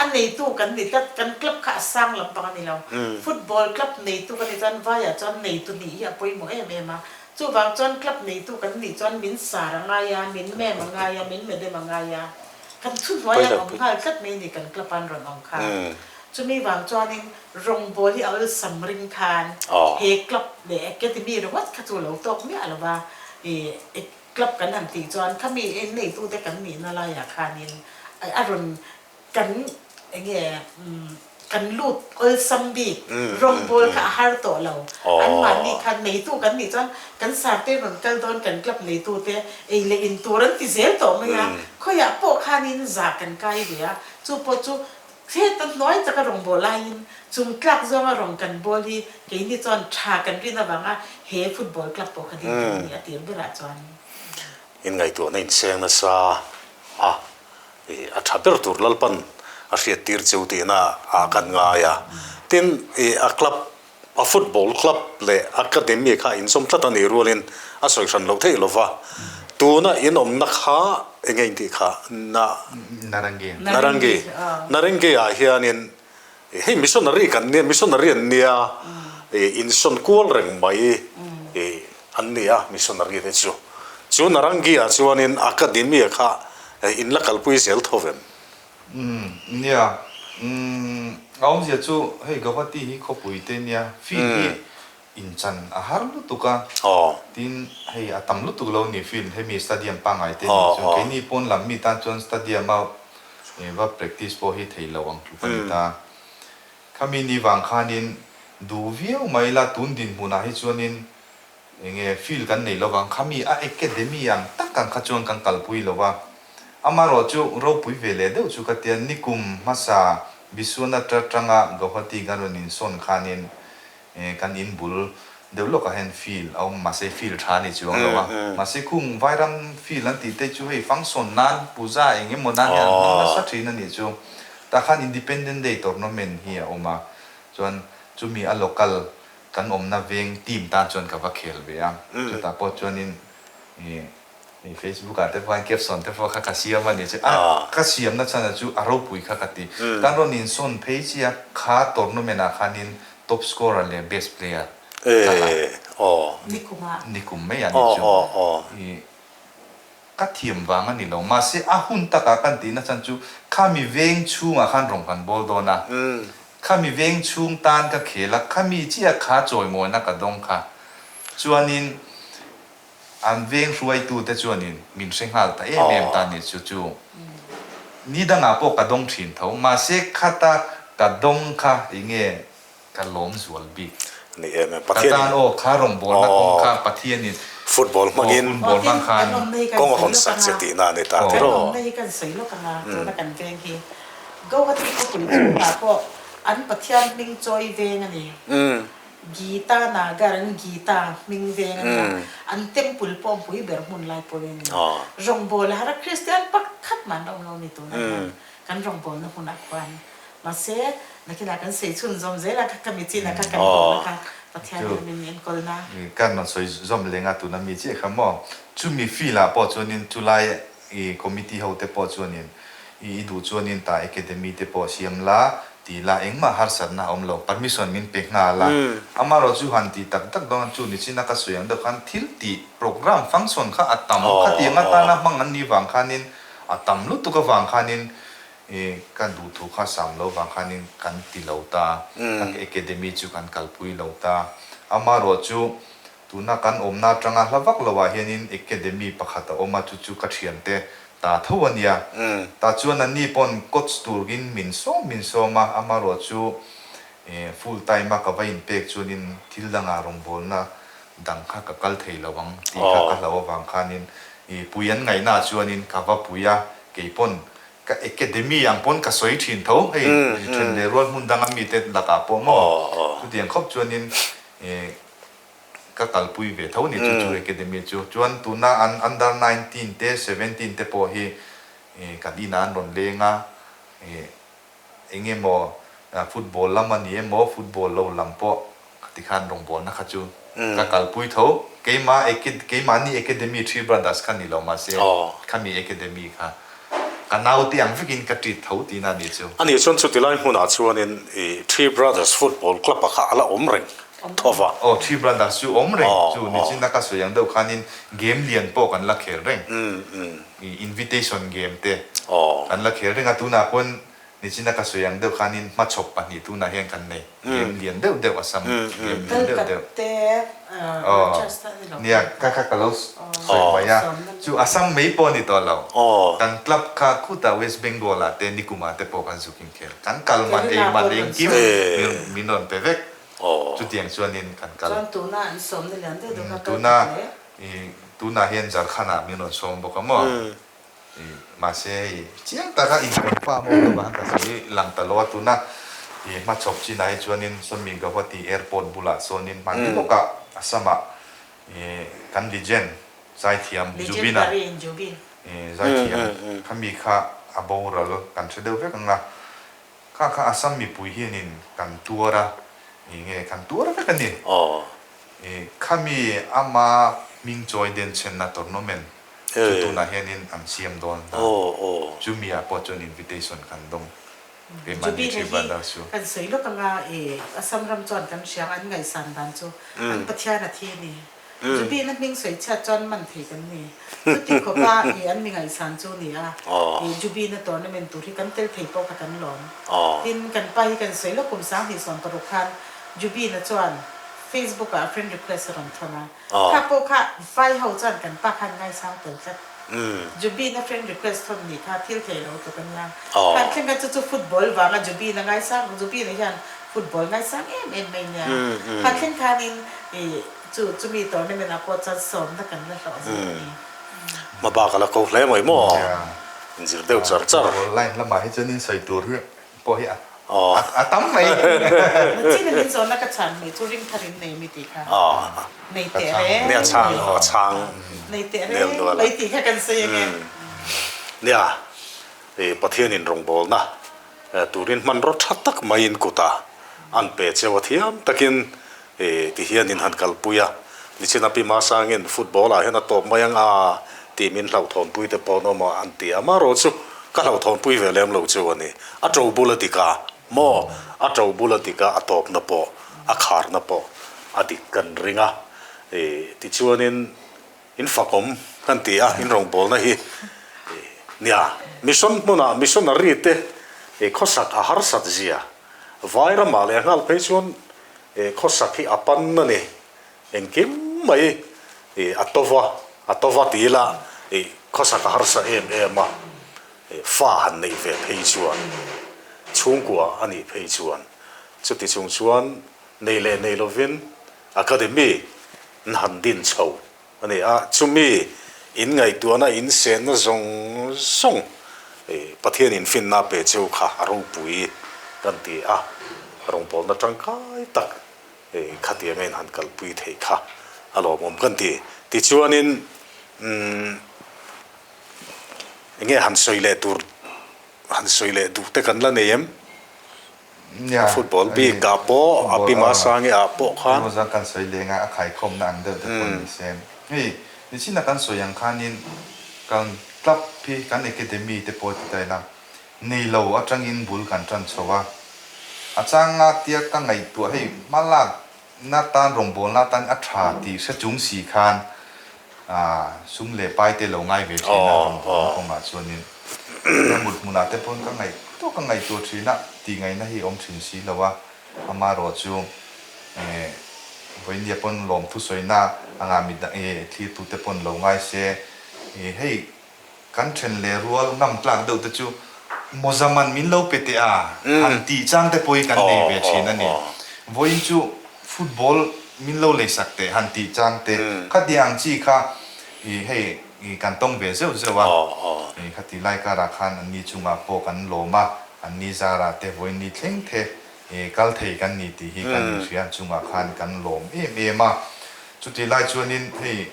[SPEAKER 2] a neitu kan ni tlat, kan club kha a sang lampang a ni lo. Football club neitu kan nih chuan vaiah chuan neitu nih hi a pawimawh em em a. Chuvang chuan club neitu kan nih chuan min sar a ngai a, min mem a ngai a, min medem a ngai a. Kan thuhnuai an awm nghal tlat mai ni kan club an rawn awm kha. Chumi vang chuanin Rawngbawl hi a awlsam ring khan he club leh academy ringawt kha chu lo tawk miah lo va, ih club kan han tih chuan khami en neitute kan nihna laiah khanin a rawn kan eng nge kan lut awlsam bik rawngbawl kha a har tawh lo. Anmahni khan neitu kan nih chuan kan sarte rawn kal dawn kan club neitute ei leh in tur an ti zel tawh mai a, khawiah pawh khanin zah kan kai ve a, chu pawh chu Heta hnuai taka rawn bawl laiin chung tlak zawnga rawn kan bawl hi keini chuan tha kan rin avanga he football club pawh kha ding kan ni a tir berah chuan.
[SPEAKER 1] Inngaihtuahna inseng nasa a, ih a tha ber tur Lalpan a hriattir cheu tihna ah kan ngai a. Tin, ih a club A football club leh academy kha inzawm tlat a nih rualin a sawi hran loh theih lova, tuna in awmna kha eng nge intih kha na
[SPEAKER 3] Narangi.
[SPEAKER 1] Narangi. Narangi ah hianin hei missionary kan nia, missionary an nia, ih insawn kual reng mai ih an ni a missionary te chu. Chu Narangi ah chuanin academy kha in la kalpui zel tho vem.
[SPEAKER 3] Umm nia umm a awmzia chu hei Guwahati hi khawpui te nia field hi inchan a har lutuk a tin hei a tam lutuk lo ni field hemi stadium pangngai te nih chuan keini pawn lam mi tan chuan stadium a va practice pawh hi theih loh ang tluk a ni ta. Khami ni vang khanin duh viau mai la tun dinhmunah hi chuanin Enge field kan nei lovang, khami a academy ang tak ang kha chuan kan kalpui lo a. Amarawh chu ropui ve leh deuh chu ka tia, nikum hmasa Biswanath atanga Guwahati kan rawn insawn khanin kan in bul deuh lawkah hian field a awm, mahse field tha a ni chuang lo a. Mahse khung Vairam field an tih te chu hei function nan, puja eng emaw nan hian an hmang nasa thin a nih chu. Tah khan Independent Day tournament hi a awm a, chuan chumi a local Kan awmna veng team tan chuan ka va khel ve a, chutah pawh chuanin ih Facebook ah te pawh hian caption te pawh kha ka siam a ni chu, a ka siamna chhan chu a ropui kha ka ti. Kan rawn insawn phei chiah kha tournament ah khanin top scorer leh best player ka la. Nikum mai a ni chu. Ih Ka thiam vang a ni lo, mahse a hun takah kan tihna chhan chu khami veng chhungah khan rawng kan bawl dawn a, khami veng chhung tan ka khel a, khami chiah kha chawimawina ka dawng kha. Chuanin an veng hruaitute chuanin min hre nghal ta em em ta ni chu chu ni dangah pawh ka dawng thin tho, mahse khata ka dawng kha enge Ka lawm zual bik.
[SPEAKER 1] Ni em em.
[SPEAKER 3] Ka tan aw kha rawngbawlna kawng kha Pathianin
[SPEAKER 1] Football hmangin
[SPEAKER 3] football hmang khan
[SPEAKER 1] kawng a hawn sak che tihna a ni ta
[SPEAKER 2] Kan awmna hi kan sawi lawk anga tuna kan veng hi Guwahati khawpui chhungah pawh an Pathian hming chawi veng a ni. Gita Nagar an Gita hming veng a ni a, an temple pawh pui ber hmun lai pawh a ni. Rawngbawla hara Kristian pakhat mah an awm lo ni tunah hian kan rawngbawlna hmunah khuan. Mahse, nakinah kan sawi chhunzawm zel a, ka mi chin a kha kan kawmna kha Pathian in min enkawlna.
[SPEAKER 3] Kan rawn sawi zawm leng a tuna mi chiah kha maw? Chumi field ah pawh chuanin chulai i committee ho te pawh chuanin i duh chuanin ta academy te pawh siam la ti la engmah harsatna a awm lo permission min pe nghal a. Amaherawh chu han tih tak tak dawn chu nichina ka sawi ang deuh khan thil tih program function kha a tam khatiang atana hmang an nih vang khanin a tam lutuk avang khanin I ka duh thu kha sam lo vang khanin kan ti lo ta, ka academy chu kan kalpui lo ta. Amaherawh chu tuna kan awmna atanga hla vak lo ah hianin academy pakhat a awm a, chu chu ka thiante ta tho a nia. Tah chuan anni pawn coach turin min sawm min sawm a, amaherawh chu full time a ka va inpek chuanin thil dangah rawngbawlna dang kha ka kal thei lo ang tih kha ka hlauh avang khanin i pui an ngaihna ah chuanin ka va pui a, keipawn Ka academy ang pawn ka sawi thin tho, hei then leh rual hmun danga mite lakah pawh maw chutiang khawp chuanin ka kalpui ve tho ni chu chu academy chu. Chuan tuna an under 19 te 17 te pawh hi kan inah an rawn leng a, eng emaw football lam a ni emaw football lo lam pawh Tikhan rawngbawlna kha chu ka kalpui tho. Keimah keimahni Academy Three Brothers kha ni lo mahse khami Academy kha ka naute ang vekin ka treat tho tihna a nih chu.
[SPEAKER 1] Ani chuan chuti lai hmunah chuanin i Three Brothers Football Club-a kha a la awm reng tho va.
[SPEAKER 3] Aw, Three Brothers chu awm reng chu nichina ka sawi ang deuh khanin game lian pawh kan la khel reng. I invitation game te kan la khel reng a, tunah pawn Nichina ka sawi ang deuh khanin hmachhawp pahnih tunah hian kan nei. Game lian deuh deuh Assam game lian deuh deuh. Aw nia kha kha ka lo sawi mai a. Chu Assam mai pawh a ni tawh lo. Kan club kha khutah West Bengal ah te Nikum ah te pawh kan zuk inkhel. Kan kal man ei man engkim min rawn pe vek. Chutiang chuanin kan kal. Tuna tunah hian Jharkhand ah min rawn sawm bawk a maw. Mahse hei chiang taka inconfirm awm lo vang ka sawi lang ta lo a, tuna i hmachhawp chinah hi chuanin Sawmi Guwahati airport bulah sawnin hmanni lawkah Assam-ah kan legend zaithiam Jubin-a zaithiam khami kha a boral kan hre deuh vek ang a, kha kha Assam mipui hianin kan tuar a, nge kan tuar vek a ni. Khami ama hming chawi denchhenna tournament Chu tunah hianin an siam dawn ta. Chumi ah pawh chuan invitation kan dawng. Keimahni
[SPEAKER 2] Jubina hi
[SPEAKER 3] Tribanda chu.
[SPEAKER 2] Kan sawi lawk anga i Assam ram chuan kan hria ang an ngaihsan dan chu an Pathian a thi a ni. Jubina hming sawi chhiat chuan man thei kan ni. Chuti khawpa i an mi ngaihsan chu ni a. I Jubina tournament tur hi kan tel thei pawh kha kan lawm. Tin kan pa hi kan sawi lawk kum 2016 khan Jubina chuan Facebook ah friend request a rawn thawn a. Kha pawh kha vai ho chuan kan pa khan ngaisang tel tlat. Jubin a friend request thawn nih kha thil thei lo tluk a nia. Khan thleng kha chu chu football vanga Jubin a ngaisang Jubin a hian football ngaisang em em mai nia. Kha thleng khanin i chu chumi tournament ah pawh chuan sawmna kan la hlawh zel a ni.
[SPEAKER 1] Hmabak a la ko hle mai maw? Inzir deuh char char.
[SPEAKER 3] Football line lamah hi chuan in sawi tur hi pawh hi a tam mai.
[SPEAKER 2] Nachin a min zawhna ka chhan mai chu ring thar in nei mi tih kha nei teh reng
[SPEAKER 1] Nia chhang aw chhang
[SPEAKER 2] nei teh reng mai tih kha kan sawi ange.
[SPEAKER 1] Nia i Pathian in rawngbawlna turin hmanraw tha tak mai in kutah an pe cheu a thiam takin i ti hian in han kalpui a, nichina Pi Masangin football ah hian a tawp mai ang a tih min hlauhthawnpui te pawh an awm a an ti a, amaherawh chu ka hlauhthawnpui ve lem lo chu a ni, a to bul a dik a maw, a to bul a dik a, a tawpna pawh a kharna pawh a dik kan ring a, i tichuanin in fakawm kan ti a, in rawngbawlna hi nia mission hmunah missionary te khawsak a harsat zia vai ramah leh nghal phei chuan He khawsak hi a pan a ni. Engkim mai i a to va, a to va ti ila i khawsak a harsa em em a, fa han neih ve phei chuan, chhungkua a nih phei chuan chuti chung chuan nei leh nei lovin Academy an han din chho a ni a, chumi in ngaihtuahna in senna zawng zawng Pathian in finna pe cheu kha a ropui kan ti a, rawngbawlna tangkai tak khatianga in han kalpui theih kha a lawmawm kan ti. Tichuanin umm enge han sawi leh tur han sawi leh duh te kan la nei em?
[SPEAKER 3] Nia,
[SPEAKER 1] Football
[SPEAKER 3] hei
[SPEAKER 1] bik ah pawh a
[SPEAKER 3] football
[SPEAKER 1] pi
[SPEAKER 3] a
[SPEAKER 1] Masangi ah pawh khan.
[SPEAKER 3] Engemaw zat kan sawi leng a, a khaikhawmna ang deuh te pawh ni se. Hei nichina kan sawi ang khanin kan club hi kan academy te pawh ti ta ila nei lo atangin bul kan tan chho a. A changa tia ka ngaihtuah hei hma lak na tan rawngbawlna tan a tha tih hre chung si khan sum leh pai te lo ngai ve thin a rawngbawlna kawngah chuanin ka mut hmunah te pawn ka ngaih tawk ka ngaihtuah thin a tih ngaihna hi awm thin si lo a amaherawh chu vawinia pawn lawmthu sawina anga midang thlirtute pawn lo ngai se hei Kan then leh rual ngam tlak deuh te chu mawzaman min lo pe teh a, han tih chang te pawh hi kan nei ve thin a ni. Vawiin chu football min lo leisak teh han tih chang te, khatiang ang chi kha ih hei ih kan tawng ve zeuh zeuh a, ih khati lai karah khan anni chungah pawh kan lawm a, anni zarah te vawiin ni thleng the ih kal thei kan ni tih hi kan inhria an chungah khan kan lawm em em a. Chutih lai chuanin hei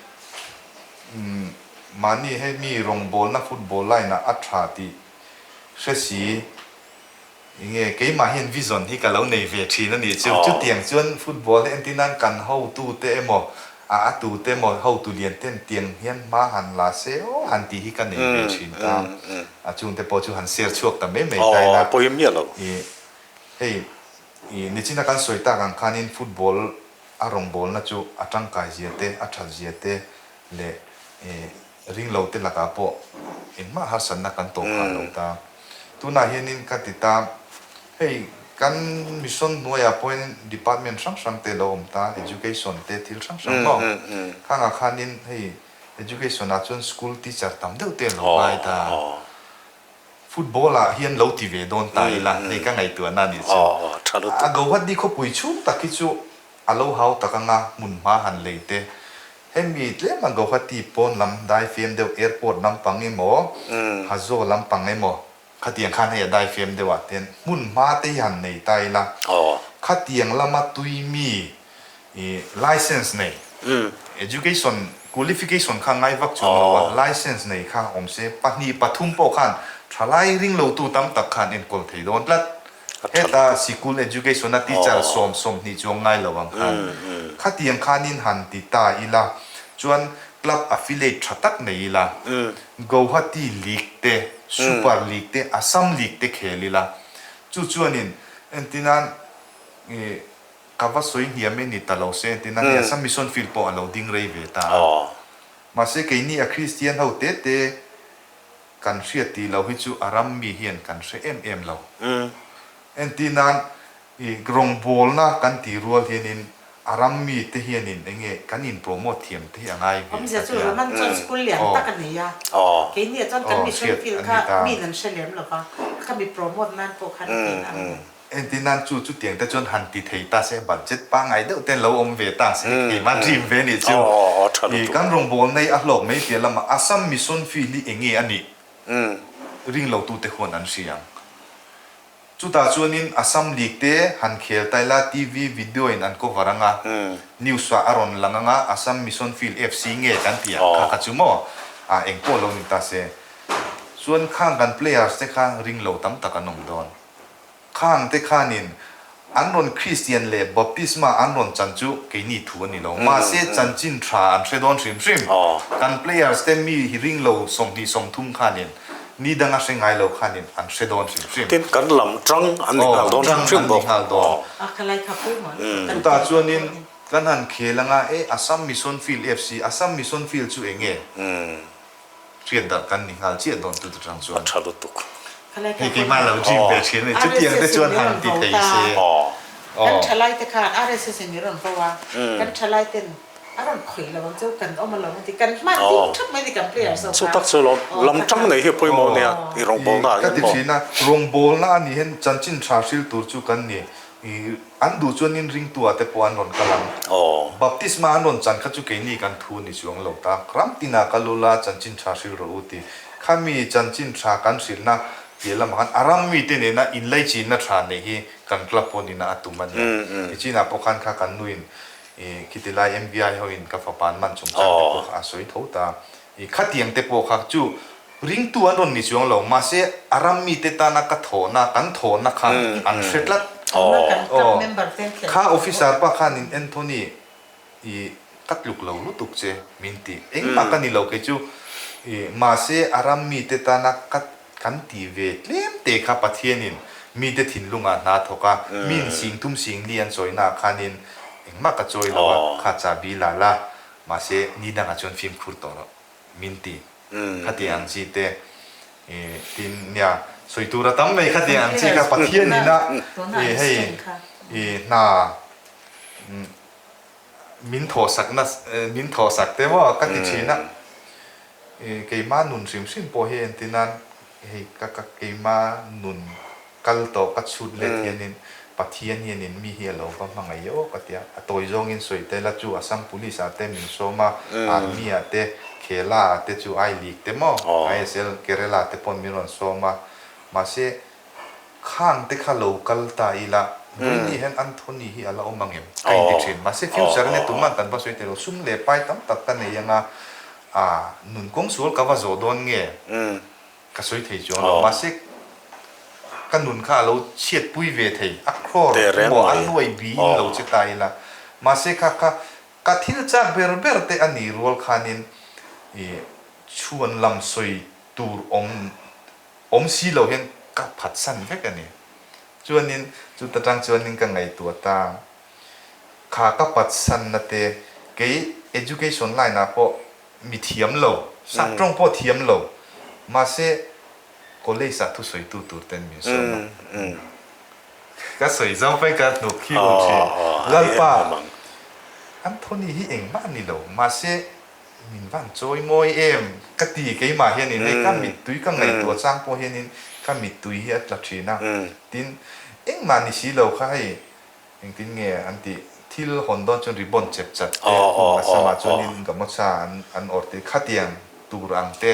[SPEAKER 3] umm Mahni he mi rawngbawlna football line ah a tha tih hre si enge keimah hian vision hi ka lo nei ve thin a nih chu. Chutiang chuan football hi entir nan kan hotu te emaw a a tu te emaw hotu lian ten tiang hian hma han la se aw han tih hi ka nei ve thin ta. A chungte pawh chu han share chhuak ta mai mai ta ila. Ih hei ih nichina kan sawi tak ang khanin football a rawngbawlna chu a tangkai zia te a that zia te leh ringlo te lakah pawh engmah harsatna kan tawh phah lo ta. Tunah hianin ka ti ta, hei kan mission hnuaiah pawhin department hrang hrang te lo awm ta, education te thil hrang hrang maw? Khangah khanin hei education ah chuan school teacher tam deuh te lo ngai ta. Football ah hian lo ti ve dawn ta ila, hei ka ngaihtuahna a nih chu. A Guwahati khawpui chhung tak hi chu A lo hau tak anga hmun hma han lei te. Hemi tlem a Guwahati pawn lam daifem deuh airport lampang emaw, Hazo lampang emaw khatiang khan hei a daifem deuh ah ten hmun hma te hi han nei ta ila, khatiang lama tui mi license nei, education qualification kha ngai vak chuang lo a, license nei kha awm se pahnih pathum pawh khan thalai ringlotu tam tak khan enkawl thei dawn tlat. Heta sikul education a teacher 20 chuang ngai lo ang khan khatiang khanin han ti ta ila chuan club affiliate tha tak nei ila Guwahati league te super league te Assam league te khel ila chu chuanin entinan ih ka va sawi hniam e ni ta lo se entinan hei Assam mission field pawh a lo ding rei ve ta a mahse keini a Christian ho te te Kan hriat tih loh hi chu a ram mi hian kan hre em em lo. Entir nan i rawngbawlna kan tih rual hianin a ram mi te hianin eng nge kan in promote thiam te hi a ngai ve
[SPEAKER 2] Awmzia
[SPEAKER 3] ka
[SPEAKER 2] chu
[SPEAKER 3] tia.
[SPEAKER 2] Roman chuan school lian tak a nei a, keini ah chuan kan mission
[SPEAKER 3] Hriat
[SPEAKER 2] field
[SPEAKER 3] a ni
[SPEAKER 2] kha
[SPEAKER 3] ta.
[SPEAKER 2] miin an hre lem lo va, khami promote nan pawh khan a theihna ang em?
[SPEAKER 3] Entir nan chu chutiang te chuan han ti thei ta se, budget pangngai deuh ten lo awm ve ta se, keimah dream ve nih chu. I kan rawngbawlna hi a hlawk mai piah lamah Assam Mission Field hi eng nge a nih ring lo tute huan an hria ang. Chutah chuanin Assam League te han khel ta ila TV video in an cover ang a, news ah a rawn lang ang a, Assam Mission Field FC nge kan tih ang kha kha chu maw? Ah engpawh lo ni ta se. Chuan khang kan players te kha ring lo tam tak an awm dawn. Khang te khanin an rawn Kristian leh Baptisma an rawn chan chu keini thu a ni lo. Mahse chanchin tha an hre dawn hrim hrim. Kan players te mi hi ring lo 20 30 khanin ni danga hre ngai lo khanin an hre dawn hrim hrim.
[SPEAKER 1] Tin, kan lam tang an ni nghal dawn hrim hrim bawk.
[SPEAKER 3] Chutah chuanin kan han khel anga e Assam Mission Field FC, Assam Mission Field chu eng nge? Hriat darh kan ni nghal chiah dawn tute tang chuan.
[SPEAKER 1] A tha lutuk.
[SPEAKER 3] Hei keimah lo dream ve thin a ni. Chutiang te chuan han ti thei se.
[SPEAKER 2] Kan thalai te khan RSS in min rawn ko a, kan thalai ten a rawn khawih lo ang chu kan awm alawm a ti. Kan hman ding thap mai ni kan players ho kha.
[SPEAKER 1] Chu tak chu lawm. Lam tang nei hi pawimawh nia i rawngbawlna ah
[SPEAKER 3] Ka
[SPEAKER 1] hian
[SPEAKER 3] ti
[SPEAKER 1] maw.
[SPEAKER 3] thin a, rawngbawlna a nih hian chanchin tha hril tur chu kan ni. I an duh chuanin ringtu ah te pawh an rawn kal ang. Baptisma an rawn chan kha chu keini kan thu ni chuang lo ta. Ram tinah kal ula chanchin tha hril rawh u ti. Khami chanchin tha kan hrilhna piah lamah khan a ram mite nena inlaichinna tha neih hi kan club pawh nina a tum a nia. Tichinah pawh khan kha kan nuin i khiti lai MVI hoin ka fapa an man chungchang te pawh kha a sawi tho ta. I khatiang te pawh kha chu ringtu an rawn ni chuang lo, mahse a ram mite tana ka thawhna, kan thawhna kha an hre tlat.
[SPEAKER 2] Tuna kan club member te an khelh
[SPEAKER 3] Kha officer pa khanin Anthony i ka tluk lo lutuk che min ti. Engmah ka ni lo kei chu i mahse a ram mite tana ka kan tih ve tlem te kha Pathianin mite thinlungah hna thawk a, min singthum singli an chawina ah khanin engmah ka chawi lo a, kha chahbi la la mahse ni dangah chuan fimkhur tawh rawh min ti. Khatiang ang chi te i tin nia sawi tur a tam mai khatiang ang chi kha Pathianin a i hei i hna Min thawhsakna min thawhsak te maw ka ti thin a, keima nun hrim hrim pawh hi entir nan hei ka ka keima nun kal tawh ka chhut let hianin Pathian hianin mi hi a lo va hmangaih aw ka ti a, a tawi zawngin sawi tel a chu Assam Police ah te min sawm a, Army ah te, Khela ah te chu I League te maw ISL Kerala te pawn min rawn sawm a, mahse Khang te kha lo kal ta ila, Vawiini hian Anthony hi a la awm ang em? Ka inti thin. Mahse future ania tuman kan va sawi thei lo. Sum leh pai tam tak ka nei anga, ah nun kawng sual ka va zawh dawn nge? Ka sawi thei chuang lo. Mahse ka nun kha a lo chhiatpui ve thei. A crore emaw a nuai biin lo che ta ila. Mahse kha kha ka thil chak ber ber te a nih rual khanin i chhuan lam sawi tur awm Awm si lo hian ka phatsan vek a ni. Chuanin chuta tang chuanin ka ngaihtuah ta, kha ka patsanna te kei education line ah pawh mi thiam lo, sap tawng pawh thiam lo, mahse college ah thusawitu tur ten min sawm a. Ka sawi zo mai ka hnuk hi ul thin. Lalpa, Anthony hi engmah ni lo, mahse Min van chawi mawi em? Ka ti keimah hianin hei ka mittui ka ngaihtuah chang pawh hianin ka mittui hi a tla thin a, tin engmah ni si lo kha hei engtin nge an tih thil hawn dawn chuan ribbon chep chat te khum a samah chuanin gamocha an an awrh tir khatiang tur ang te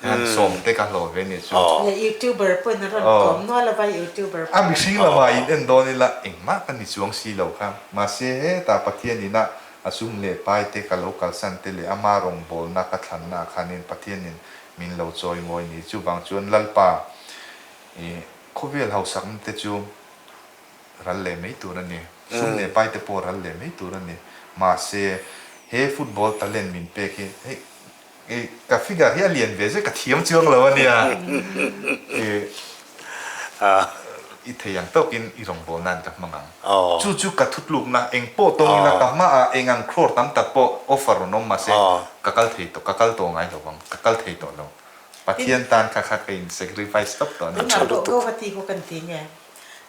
[SPEAKER 3] han sawm te ka hlawh ve nih chu.
[SPEAKER 2] Leh youtuber pawhin a rawn kawm nual a vai youtuber
[SPEAKER 3] pawh. A mihring lamah in en dawn ila engmah ka ni chuang si lo kha mahse hetah Pathian ina A sum leh pai te ka lo kalsan te leh ama rawngbawlna ka thlanna ah khanin Pathianin min lo chawi mawi ni. Chuvang chuan Lalpa i khawvel hausakna te chu ral leh mai tur a ni. Sum leh pai te pawh ral leh mai tur a ni. Mahse he football talent min pek hi hei I ka figure hi a lian ve zet ka thiam chuang lo a nia. I thei ang tawkin i rawngbâwl nan ka hmang ang. Chu chu ka thutlukna eng pawh tawng ila ka hmaah eng ang crore tam tak pawh offer rawn awm mahse ka kal thei tawh ka kal tawh ngai lo vang ka kal thei tawh lo. Pathian tan kha kha ka in sacrifice tawp tawh a ni.
[SPEAKER 2] Tunah pawh Guwahati khu kan ti nge?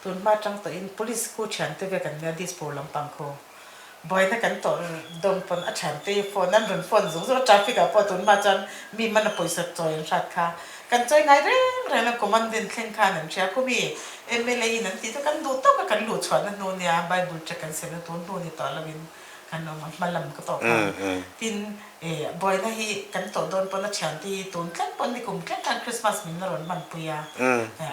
[SPEAKER 2] Tun hma tang tawhin police khu thiante vek an nia Dispur lampang khu. Buaina kan tawh dawn pawn a thian te phone an rawn phone zung zung a, traffic ah pawh tun hma chuan mi man a pawisa chawi an hrat kha kan chawi ngai reng reng a, commandant thleng khan an hria khumi mla in an tih chu kan duh tawk a kan luh chhuahna hnu nia bible check kan sem na tun hnu ni tawh lo in kan awm a hma lam ka tawh khan tin buaina hi kan tawh dawn pawn a thian te hi tun thleng pawn ni kum thleng khan Christmas min la rawn hman pui a,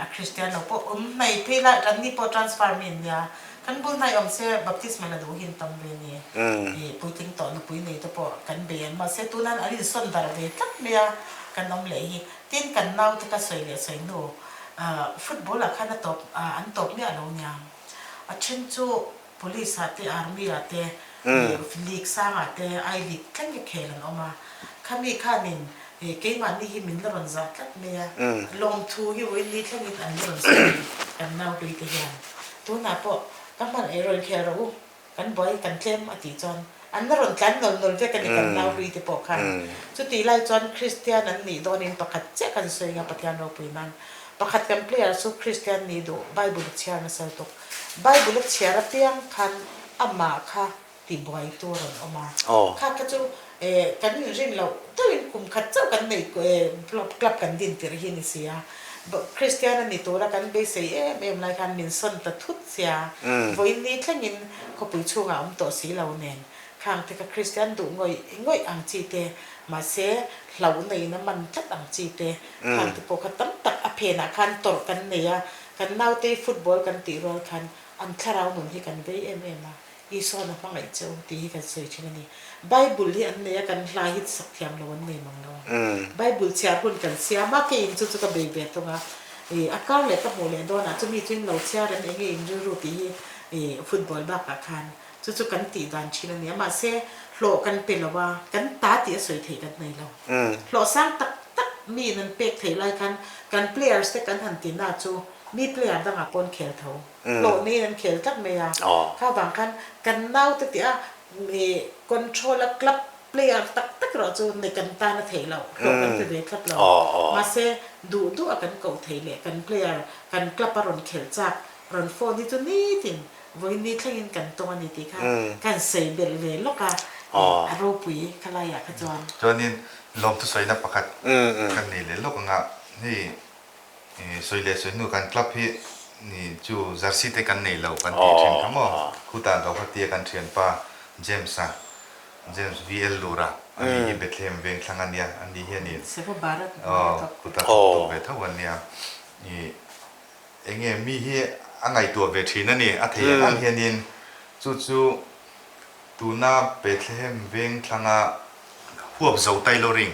[SPEAKER 2] a Christian lo pawh awm hnai phei la an ni pawh transfer mi an nia. Kan bul hnai awm se baptisma la duh hi an tam ve ni. I puitling tawh nupui nei te pawh kan bei an mahse tunan an insawn darh ve tlat mai a kan awm leh hi. Tin kan naute ka sawi leh sawi hnu football ah khan a tawp an tawp miah lo nia. A then chu police ah te army ah te league sang ah te I league thleng hi khel an awm a. Khami khanin keimahni hi min la rawn zah tlat mai a. Lawmthu hi vawiin ni thlengin an la rawn sawi kan naupui te hian. Tunah pawh ka hman ei rawn khel rawh u, kan buai kan tlem a tih chuan an la rawn tlan nawlh nawlh vek a ni kan nau hlui te pawh khan. Chutih lai chuan Kristian an nih dawnin pakhat chiah kan sawi nga Pathian ropui nan. Pakhat kan player chu Kristian nih duh Bible a chhiar nasa lutuk. Bible a chhiar apiang khan amah kha ti buai tu a rawn awm a. Kha kha chu kan inrin loh deuhin kum khat chauh kan neih club kan din tirh hi a ni si a. Kristian a ni tura kan beisei em em lai khan min sawn ta thut sia. Vawiin ni thlengin khawpui chhungah awm tawh si lo nen khang te kha Kristian duh ngawih ngawih ang chi te, mahse hlauh neiin a man tlat ang chi te khang te pawh kha tam tak a phenah khan tawrh kan nei a. Kan naute football kan tih rual khan an thlarau nun hi kan vei em em a. Isuan a hmangaih che u tih hi kan sawi thin a ni. Bible hi an nei a, kan hla hi sak thiam lo an nei mang lo a. Bible chhiar hun kan siam a, keiin chu chu ka bei ve thung a. Ih a kar leh ka hmuh leh dawnah chumi chu in lo chhiar em enge in rilru tih hi ih football bakah khan chu chu kan tih dan thin a nia. Mahse hlawh kan pe lo a, kan ta tih a sawi theih kan nei lo. Hlawh sang tak tak miin an pek theih lai khan kan players te kan han ti na chu mi player dangah pawh an khel tho. Hlawh neiin an khel tlat mai a. Kha vang khan kan naute tih a ih control a club Player tak tak erawh chu nei kan tan a theih loh, hlawh kan pe ve tlat lo. Mahse, duh duh a kan koh theih leh kan player, kan club a rawn khelh chak, rawn phone hi chu nitin vawiin ni thlengin kan tawng a ni tih kha kan sawi belh ve lawk a, a ropui khalaiah kha chuan.
[SPEAKER 3] Chuanin lawmthusawina pakhat kan nei leh lawk anga hei Sawi leh sawi hnu kan club hi ni chu jersey te kan nei lo kan tih thin kha maw? Khutah Gauhati-a kan thianpa James-a, James VL Lura, ani hi Bethlehem veng thlang a nia, ani hi a ni. Aw, khutah thawk tawh ve tho a nia. I eng nge mi hi a ngaihtuah ve thin a ni, a thei ang ang hianin chu chu Tuna Bethlehem veng thlanga huap zo tailoring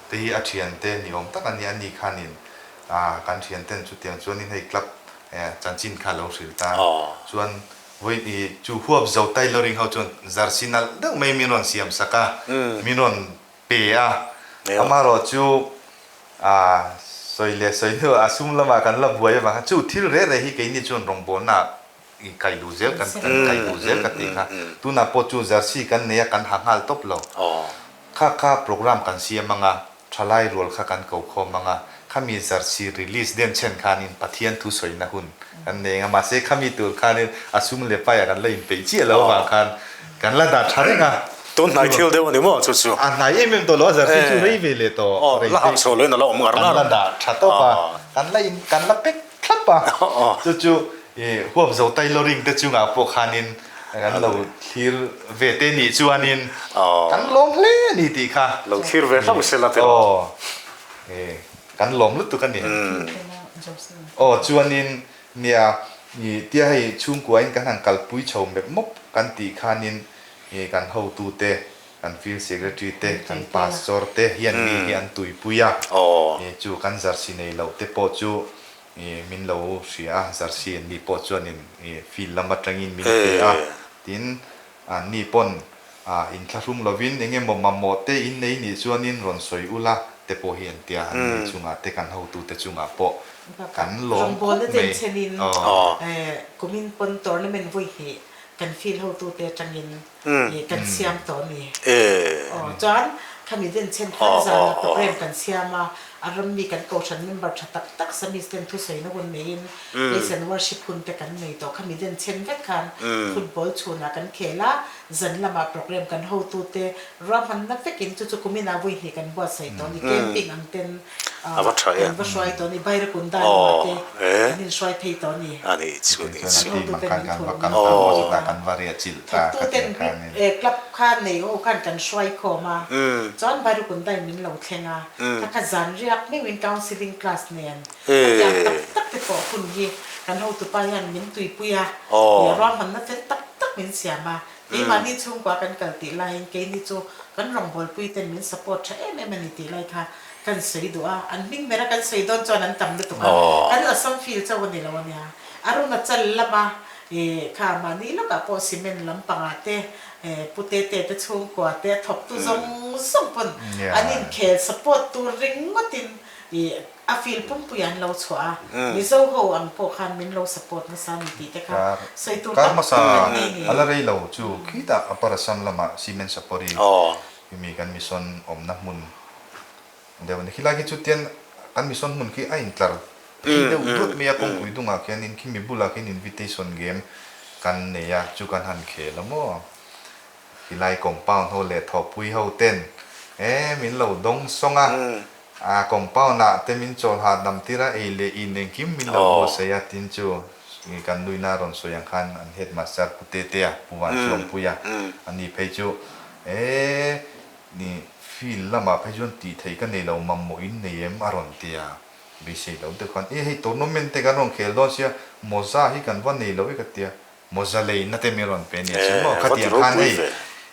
[SPEAKER 3] te hi a thiante ni awm tak a nia, ani khanin kan thianten chutiang chuanin hei club chanchin kha a lo hrilh ta. Chuan vawi i chu huap zo tailoring ho chuan jersey nalh deuh mai min rawn siam sak a, min rawn pe a. Amaherawh chu sawi leh sawi hnu a sum lamah kan la buai avang khan chu thil reh reh hi keini chuan rawngbawlnaah I kai duh zel kan kan kai duh zel ka tih kha. Tunah pawh chu jersey kan nei a kan ha nghal tawp lo. Kha kha program kan siam anga thalai rual kha kan ko khawm anga khami jersey release den chhen khanin Pathian thu sawina hun kan nei anga mahse khami tur khanin a sum leh paiah kan la inpeih chiah lo avang khan kan la dah tha reng a.
[SPEAKER 1] Tun hnai thil deuh a ni maw chu chu?
[SPEAKER 3] A hnai em em tawh lo a jersey chu rei ve leh tawh rei
[SPEAKER 1] te. La hak chhuah loin a la awm ngar ngar.
[SPEAKER 3] Kan la dah tha tawp a kan la in kan la pek thlap a, chu chu i huap zo tailoring te chungah pawh khanin kan lo thlir ve te nih chuanin kan lawm hle a ni tih kha.
[SPEAKER 1] Lo thlir ve hlauh se la tiraw.
[SPEAKER 3] Aw, kan lawm lutuk a ni. Aw, chuanin nia i tia hei chhungkuain kan han kalpui chho mep mawp kan tih khanin i kan hotute Kan Field Secretary te, kan Pastor te hian mi hi an tuipui a, chu kan jersey nei loh te pawh chu min lo hria a, jersey an ni pawh chuanin field lam atangin min pe a, tin an ni pawn inthlahrung lovin eng emaw mamawh te in nei nih chuanin rawn sawi ula te pawh hi an tia, an ni chungah te kan hotute chungah pawh kan lawm khawp mai.
[SPEAKER 2] Kumin pawn tournament vawi hnih kan field hotute atangin ih kan siam tawh a ni. Aw chuan khami den chhen khan zana program kan siam a, a rammi kan kohhran member tha tak tak Samis ten thusawina hun neiin praise and worship hun te kan nei tawh. Khami den chhen vek khan football chhunah kan khel a, zan lamah program kan hotute ruahmanna vekin chu chu kuminah vawi hnih kan buatsaih tawh a ni. Camping ang ten
[SPEAKER 1] A va tha em.
[SPEAKER 2] Kan va hruai tawh a ni, Bairakunda lamah te kan inhruai phei tawh a ni.
[SPEAKER 1] A ni chu ni chu.
[SPEAKER 2] Kan hotuten min thur awm a. Thawktuten group club kha nei ho khan kan hruai khawm a, chuan Bairakunda in min lo thleng a, kha kha zan riak meuhin counselling class nen a tiang tak tak te pawh hun hi kan hotupa hian min tuipui a, ruahmanna fel tak tak min siam a, keimahni chhungkua kan kal tih laiin keini chu kan rawngbawlpui ten min support tha em em a ni tih lai kha Kan sawi duh a, an hming bera kan sawi dawn chuan an tam lutuk a, kan Assam field chauh a ni lo a nia. Arunachal lama ih kha mahni lawkah pawh cement lampangah te Pu Tete te chhungkua te a thawktu zawng zawng pawn an inkhel support tur ringawtin ih a field pumpui an lo chhuah a, Mizo ho ang pawh khan min lo support nasa a ni tih te kha sawi tur
[SPEAKER 3] tam
[SPEAKER 2] tak an nei ni.
[SPEAKER 3] A la rei lo chu khitah Upper Assam lamah cement support hi mi kan mission awmna hmun deuh a ni. Khilai khi chu tian kan mission hmun khi a intlar phei deuh duat mai a, kawngpui dungah khianin khimi bulah khian invitation game kan nei a, chu kan han khel a maw. Khilai compound ho leh thawhpui ho ten e min lo dawng sawng a, a compound ah te min chawl hahdam tir a, ei leh in engkim min lo buatsaih a, tin chu kan nuina rawn sawi ang khan an headmaster Pu Tetea, Pu Vanchuangpuia a ni phei chu e Ni, field lamah phei chuan tih theih ka nei lo, mamawh in nei em a rawn ti a, beisei lo deuh khan, e hei tournament te kan rawn khel dawn sia, mawza hi kan va nei lo e ka ti a, mawza leina te min rawn pe nia chu maw, khatiang khan hei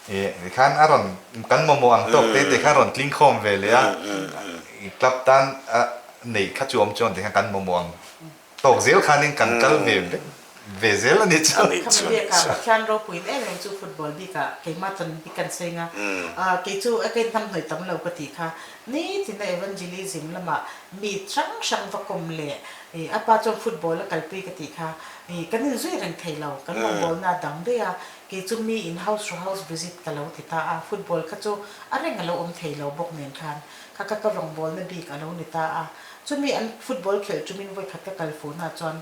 [SPEAKER 3] e tikhan a rawn kan mamawh ang tawk te te khan rawn tling khawm ve leh a, club tan a. neih kha chu awm chuan tikhan kan mamawh ang tawk zel khanin kan kal ve vek ve zel a ni chu.
[SPEAKER 2] Khami biakah Pathian ropuiin em em chu football bikah keimah chuan bik kan sawi nga. Kei chu a ken hnamhnawih tam lo ka tih kha nitina evangelism lamah mi hrang hrang va kawm leh a pa chuan football a kalpui ka tih kha kan inzui reng thei lo, kan rawngbawlna a dang daih a, kei chu mi in house to house visit ka lo ti ta a, football kha chu a reng a lo awm thei lo bawk nen khan kha ka ka rawngbawlna bik a lo ni ta a, chumi an football khelh tumin vawikhat ka kal fuhna chuan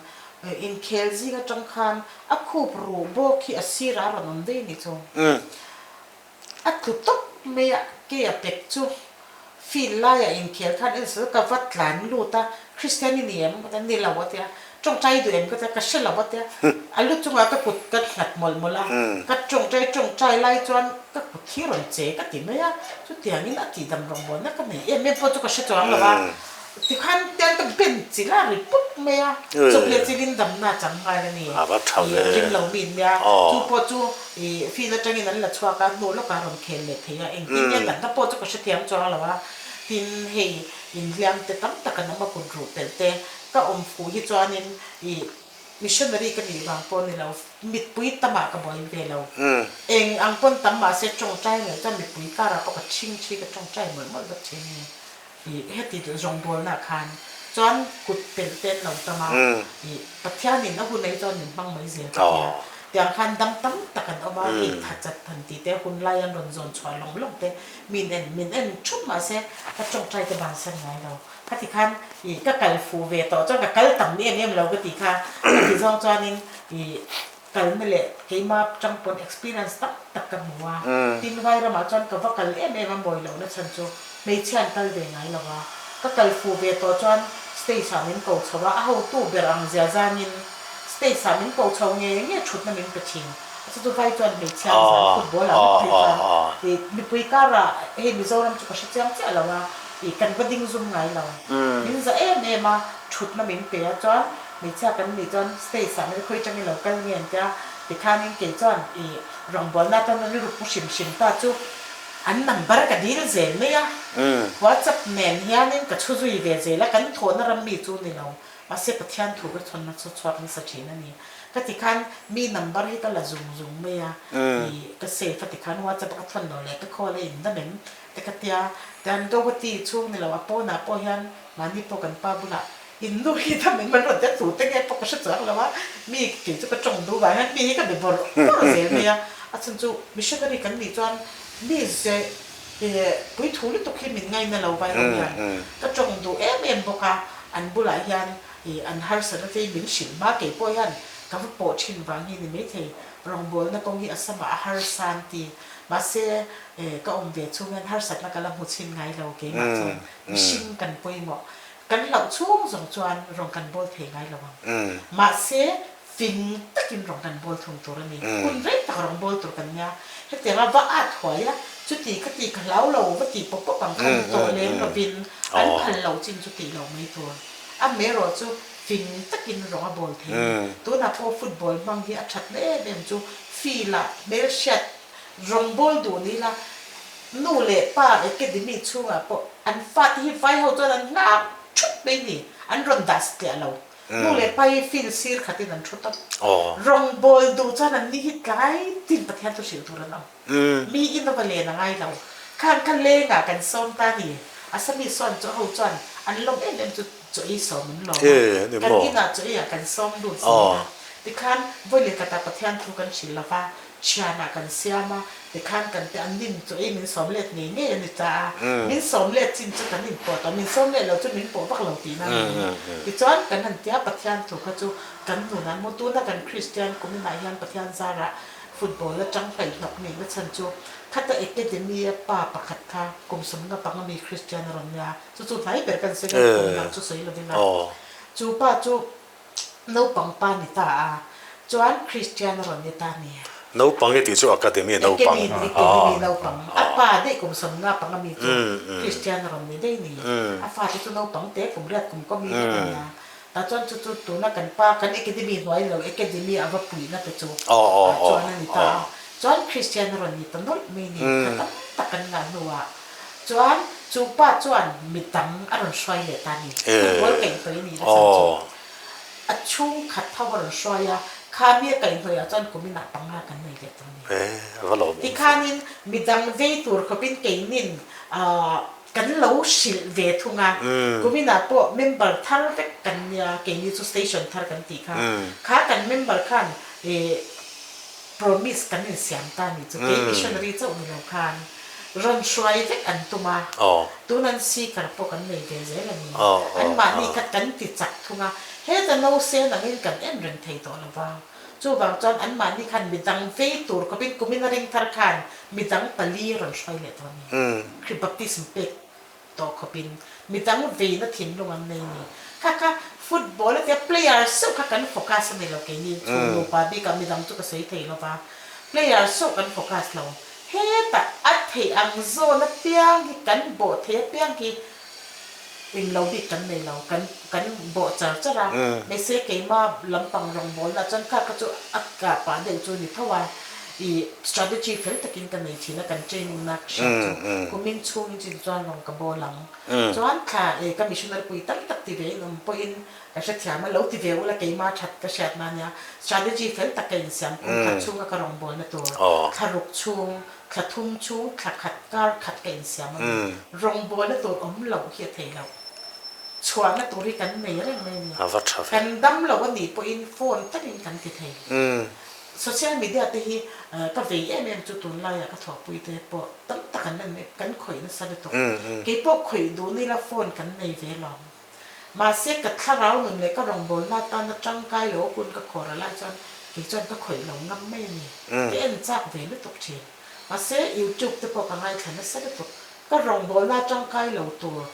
[SPEAKER 2] inkhel zing atang khan a khup ruh bawk hi a sirah a rawn awm daih a nih chu. A tlu tawp mai a, kei a pek chu field laiah inkhel khan en sawi ka va tlan lut a, Kristian i ni em? Ka ti a, ni lo a ti a, tawngtai i duh em? Ka ti a, ka hre lo a ti a, a lu chungah ka kut ka nghat mawlh mawlh a, ka tawngtai tawngtai lai chuan ka kut hi rawn che ka ti mai a, chutiangin a tihdam rawngbawlna ka nei em em pawh chu ka hre chuang lo a. Tikhan tiang ka ben chilh a ri pup mai a, chawp leh chilhin damna a chang nghal a ni. Ring lo mi in nia, chu pawh chu field atangin an la chhuak a, hnu lawkah a rawn khel leh thei a, engtin nge damna pawh chu ka hrethiam chuang lo a. Tin, hei inhliam te tam tak an awm a, kut ruh pelh te ka awm fuh hi chuanin ih missionary ka nih vang pawh ni lo, mipui tamah ka buai ve lo. Eng ang pawn tam mahse tawngtai ngei chuan mipui karah pawh ka chhing thi ka tawngtai mawlh mawlh vek thin a ni. Ih heti rawngbawlna khan chuan kut pelh te an lo tam a, ih Pathianin a hun ei chuan min hmang mai zel ka tia. Tiang khan dam tam tak an awm a, hei tha chat han tih te hun lai an rawn zawn chhuah lawng lawng te min en min en thup mahse ka tawngtai te bansan ngai lo. Khati khan ih ka kal fuh ve tawh chuan ka kal tam em em lo ka tih kha, khati zawng chuanin ih Kalna leh keima tang pawn experience tak tak ka hmu a, tin vai ramah chuan ka va kal em em a mawi lohna chhan chu hmeichhia an kal ve ngai lo a, ka kal fuh ve tawh chuan stage ah min ko chho a, a hotu ber ang zia zangin stage ah min ko chho nge nge thutna min pe thin, a chu chu vai chuan hmeichhia an zan football ah vek phei chuan ih mipui karah hei Mizoram chu ka hre chiang chiah lo a, ih kan va ding zum ngai lo, min za em em a thutna min pe a chuan Hmeichhia kan nih chuan stage ah mei khawi tangin lo kal nge an tia, tikhanin kei chuan i rawngbawlna atan a rilru pu hrim hrim ta chu an number ka dil zel mai a, WhatsApp nen hianin ka chhu zui ve zel a, kan thawhna ram mi chu ni lo, mahse Pathian thu ka chhawnna chu chhuak nasa thin a ni. Ka tikhan mi number hi ka la zung zung mai a, i ka save a tikhan WhatsApp a ka thawn lo leh ka call a indam em te ka tia, tian Guwahati chhung ni lo a pawnah pawh hian mahni pawh kan pa bulah In nu hi dam in man rawn tel tur te nge pawh ka hre chuang lo a, mi kei chu ka tawng duh vang hian mi hi ka be bawrh bawrh zel mai a, a chhan chu missionary kan nih chuan mi ze puithu lutuk hi min ngaina lo vai ho hian ka tawng duh em em bawk a, an bulah hian an harsatna te hi min hrilh hma kei pawh hian ka va pawh thin vang hi ni maithei rawngbawlna kawng hi a samah a harsa an ti, mahse ka awm ve chhung hian harsatna ka la hmu chhin ngai lo keimah chuan mihring kan pawimawh. Kan hlauh chhung zawng chuan rawn kan bawl thei ngai lo ang. Mahse, fing takin rawn kan bawl thung tur a ni. Hun rei tak rawn bawl tur kan nia. Hetianga va at huai a, chuti ka ti ka hlau lo va ti pawp pawp ang kha ni tawh lem lovin an phal lo chin chu tih lo mai tur. Amaherawh chu fing takin rawng a bawl thei a ni. Tunah pawh football hmang hi a thatna em em chu field ah hmelhriat Rawngbâwl duh ni ila, nu leh pa academy chhungah pawh an fate hi vai ho chuan an nghak thut mai ni, an rawn dah tliah lo. Nu leh pa hi field sir khatin an thu tawp. Rawngbâwl duh chuan an ni hi tlai tin Pathian chu hrilh tur an awm. Mi in a va len a ngai lo. Khan kha lengah kan sawm ta ni. Assamese sawn chu ho chuan an lawm em em chu chaw ei sawm an lawm a. Kan inah chaw eiah kan sawm lut zel a. Tikhan vawi leh khatah Pathian thu kan hrilh lo va, Thianah kan siam a, tikhan kan te an nin chu ei min sawm let ngei ngei a ni ta a, min sawm let chin chu kan inpawh tawh, min sawm let lo chu min pawh vak lo tihna a ni. Tichuan kan han tia Pathian thu kha chu kan nunah maw tuna kan Kristian kuminah hian Pathian zarah football atang hnaihhnawk nihna chhan chu khata academy a pa pakhat kha kum sawmnga panga mi Kristian a rawn nia, chu chu hnai ber kan sawi a, kum dang chu sawi lovin a, chu pa chu Naupang pa ni ta a, chuan Christian a rawn ni ta a ni.
[SPEAKER 1] Naupang i tih chu Academy naupang.
[SPEAKER 2] Academy naupang. A pa daih kum sawmnga panga mi chu Christian a rawn ni daih ni. A fate chu naupang te kum riat kum kaw mi vek a nia. Tah chuan chu chu tuna kan pa kan Academy hnuai lo Academy a va puihna te chu chuan a ni ta a. Chuan Christian a rawn ni ta nawlh mai ni. Kha tam tak kan ngah hnuah chuan. Chu pa chuan mi dang a rawn hruai leh ta a ni. Football kaihhnawih a nih na chhan chu a chhungkhat ho a rawn hruai a, kha mi a kaihhnawihah chuan kuminah panga kan nei leh tawh a ni. Tikhanin mi dang vei tur khawpin keinin kan lo hrilh ve thung a, kuminah pawh member thar vek kan nia, keini chu station thar kan tih kha, kha kan member khan Promise kan insiam ta ni chu kei missionary chauh ni lo khan rawn hruai vek an tum a, tun an seeker pawh kan nei ve zel a ni. Anmahni kha kan ti chak thung a, heta nausên angin kan en reng thei tawh lo va. Chuvang chuan anmahni khan midang vei tur khawpin kumin a ring thar khan midang pali rawn hruai leh tawh a ni. Kri baptism pek tawh khawpin midang veina thinlung an nei ni. Kha kha football a tia player seuh kha kan focus a ni lo keini chhung nupa bikah midang chu ka sawi thei lo va, player seuh kan focus lo. Hetah a theih ang zawn apiang hi kan bawh theih apiang hi eng lo bik kan nei lo, kan kan bawh char char a, mahse keima lampang rawngbawlna chuan kha kha chu a kah pah deuh chu a ni tho a. I strategy fel takin ka nei thin a, kan training na ka hriat chu kumin chhungin chu chuan rawn ka bawl ang. Chuan thla e ka missionary pui tam tak ti ve in awm pawhin ka hrethiam a, lo ti ve ula keima that ka hriat na nia. Strategy fel tak ka insiam kum khat chhunga ka rawn bawlna tur thla ruk chhung, thla thum chhung, thla khat kar khat ka insiam a ni. Rawn bawlna tur awm loh hi a thei loh. Chhuahna tur hi kan nei reng mai a ni. Kan dam loh a nih pawhin phone takin kan ti thei. Social media te hi ka vei em em chu tunlaiah ka thawhpui te pawh tam tak an en kan khawih nasa lutuk. Kei pawh khawih duh nila phone kan nei ve lo. Mahse ka thlarau nun leh ka rawngbawlna atana tangkai lo hun ka khawr a lai chuan kei chuan ka khawih lo ngam mai a ni. Ka en chak ve lutuk thin. Mahse YouTube te pawh ka ngaithla nasa lutuk. Ka rawngbawlna tangkai lo tur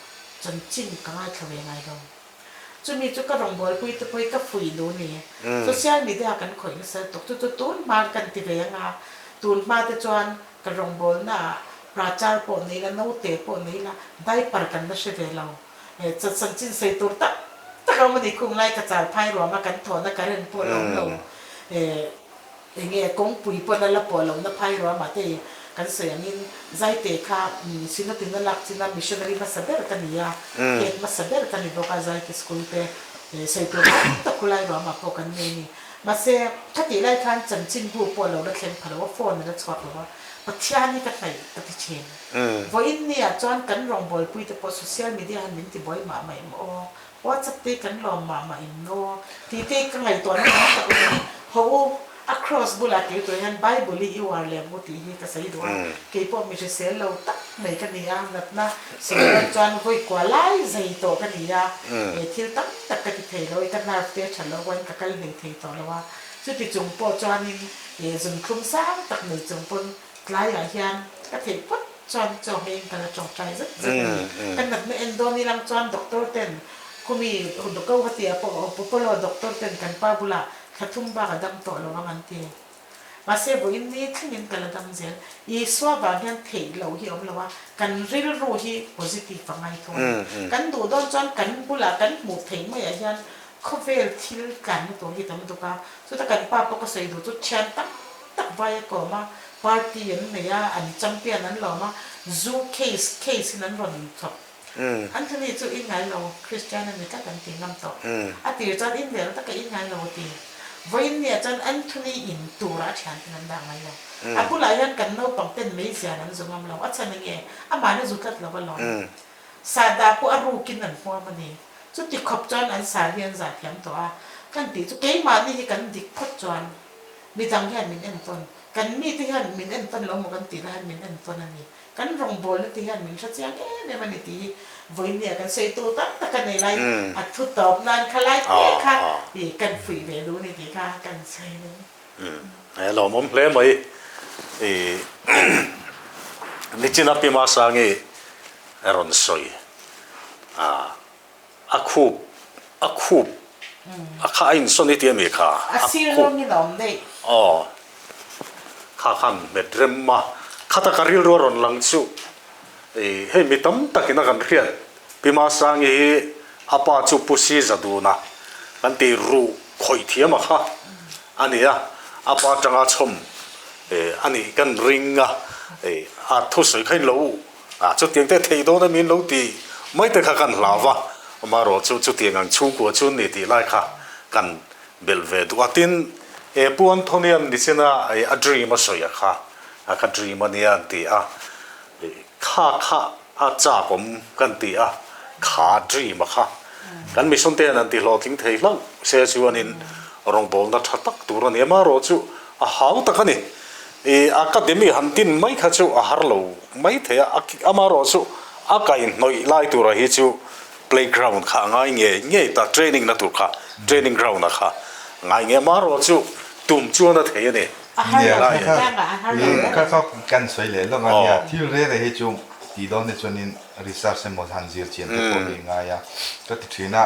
[SPEAKER 2] chanchin ka ngaithla ve ngai lo. Chumi chu ka rawngbawlpui te pawh hi ka fuih duh ni. Social media kan khawih nasa lutuk. Chu chu tun hma kan ti ve anga, tun hma te chuan ka rawngbawlna ah prachar pawh nei la, note pawh nei la, diaper kan la hre ve lo. Chanchin sawi tur tak tak a awm a ni. Khung lai ka char phai ruam a, kan thawhna current pawh la awm lo. Enge kawngpui pawn a la pawh lohna phai ruamah te kan sawi angin Zaite kha Synod-in a lak chin a missionary hmasa ber ka ni a, head hmasa ber ka ni bawk a Zaite school te sawi tur tam tak khulai ruamah pawh kan nei a ni. Mahse, khatih lai khan chanchinbu pawh a lo la thleng pha lo a, phone a la chhuak lo a, Pathian hi ka hnaih ka ti thin. Vawiin niah chuan kan rawngbawlpui te pawh social media han min ti buai mah mah em aw? WhatsApp te kan lawm mah mah in aw tih te ka ngaihtuahna tam tak awm a ni. Haw u, a cross bulah kei tur hian Bible hi i uar leh ang u tih hi ka sawi duh a. Kei pawh mi hrisel lo tak mai ka ni a, natna sawi dawn chuan vawi kua lai zai tawh ka ni a, he thil tam tak ka ti thei lo i ka nerve te a that loh pawhin ka kal hlei thei tawh lo a. Chuti chung pawh chuanin zunthlum sang tak nei chung pawn Tlaiah hian ka theih phawt chuan chaw hmeiin ka la tawngtai zet zet a ni. Ka natna en dawn ilang chuan doctor ten khumi Guwahati ah pawh Popolo doctor ten kan pa bulah thla thum bak a dam tawh lo ang an ti. Mahse vawiin ni thlengin ka la dam zel. Isua vang hian theih loh hi a awm lo a, kan rilru hi positive a ngai thung a ni. Kan duh dawn chuan kan bulah kan hmuh theih maiah hian Khawvel thil tlanna tur hi tam duk a, chuta kan pa pawh ka sawi duh chu thian tam tak vai a kawm a, party an nei a, an champion an lawm a, zu case case in an rawn chhawp. Anthony chu in ngai lo, Christian a ni tlat an ti ngam tawh. A tir chuan in vel taka in ngai lo a ti. Vawiin nia chuan Anthony in turah a thian ten an dah ngai lo. A bulah hian kan naupang ten meizial an zu ngam lo, a chhan enge amahna zu tlat lo a lawm. Sahdah pawh a rukin an hmuam a ni. Chuti khawp chuan an sar hi an zah thiam tawh a, kan tih chu keimahni hi kan dik phawt chuan midang hian min entawn, kan mite hian min entawn lo maw kan tih lai hian min entawn a ni. Kan rawngbawlna te hian min hre chiang em em a ni tih hi vawinia kan sawi tu tam tak a nei lai a thu tawp nan kha lai te kha ih kan fuih ve duh a ni tih kha kan sawi a ni.
[SPEAKER 1] He lawmawm hle mai i Nichina Pi Masangi a rawn sawi a a khup a khup a kha a insawn i ti ami kha
[SPEAKER 2] a sir zawngin a awm daih.
[SPEAKER 1] Aw kha khan hmet rem a khata ka rilru a rawn lang chu i hei mi tam takin a kan hriat Pi Masangi hi a pa chu Pu Si Zaduna kan tih ruh khawih thiam a kha a ni a, a pa atanga chhawm a nih kan ring a, a thusawi kha in lo. A, chutiang te thei dawn a min lo ti mai te kha kan hlau va, amaherawh chu chutiang ang chhungkua chu ni tih lai kha kan belh ve duh a. Tin, e Pu Anthony-a'n nichina a dream a sawi a kha, a ka dream a nia an ti a, kha kha a chak awm kan ti a, kha dream a kha kan mission te hian an ti hlawhtling thei hlauh se chuanin rawngbawlna tha tak tur a ni. Amaherawh chu a hau tak a ni. I academy han din mai kha chu a har lo mai thei a, amaherawh chu a kaihhnawih lai tura hi chu playground kha a ngai ngei ngei ta, training na tur kha training ground a kha ngai ngei, amaherawh chu tum chuan a thei a ni.
[SPEAKER 2] A har lo thei tlang a, a har lo
[SPEAKER 3] hle. Kha kha kan sawi leh lawk a nia, thil reh reh hi chu tih dawn te chuanin research emaw han zir chian te pawh hi ngai a, ka ti thin a.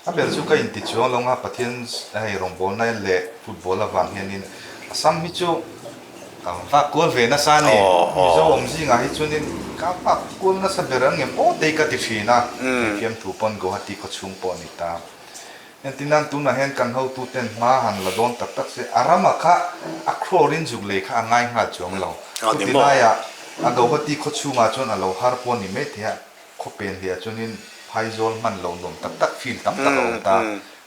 [SPEAKER 3] A ber chu ka inti chuang lo nga Pathian hei rawngbawlna leh football avang hianin Assam hi chu ka vak kual ve nasa a ni. Mizo awm zingah hi chuanin ka vak kual nasa ber ang em aw tei ka ti thin a, hei fiamthu pawn Guwahati khawchhung pawh a ni ta. Entirnan tunah hian kan hotuten hma han la dawn tak tak se a rama kha a crore in zuk lei kha a ngai nghal chuang lo. Chuti laiah a Guwahati khawchhungah chuan a lo har pawh a ni maithei a. Khawpen hliah chuanin phaizawl hman lo nuam tak tak field tam tak a awm ta.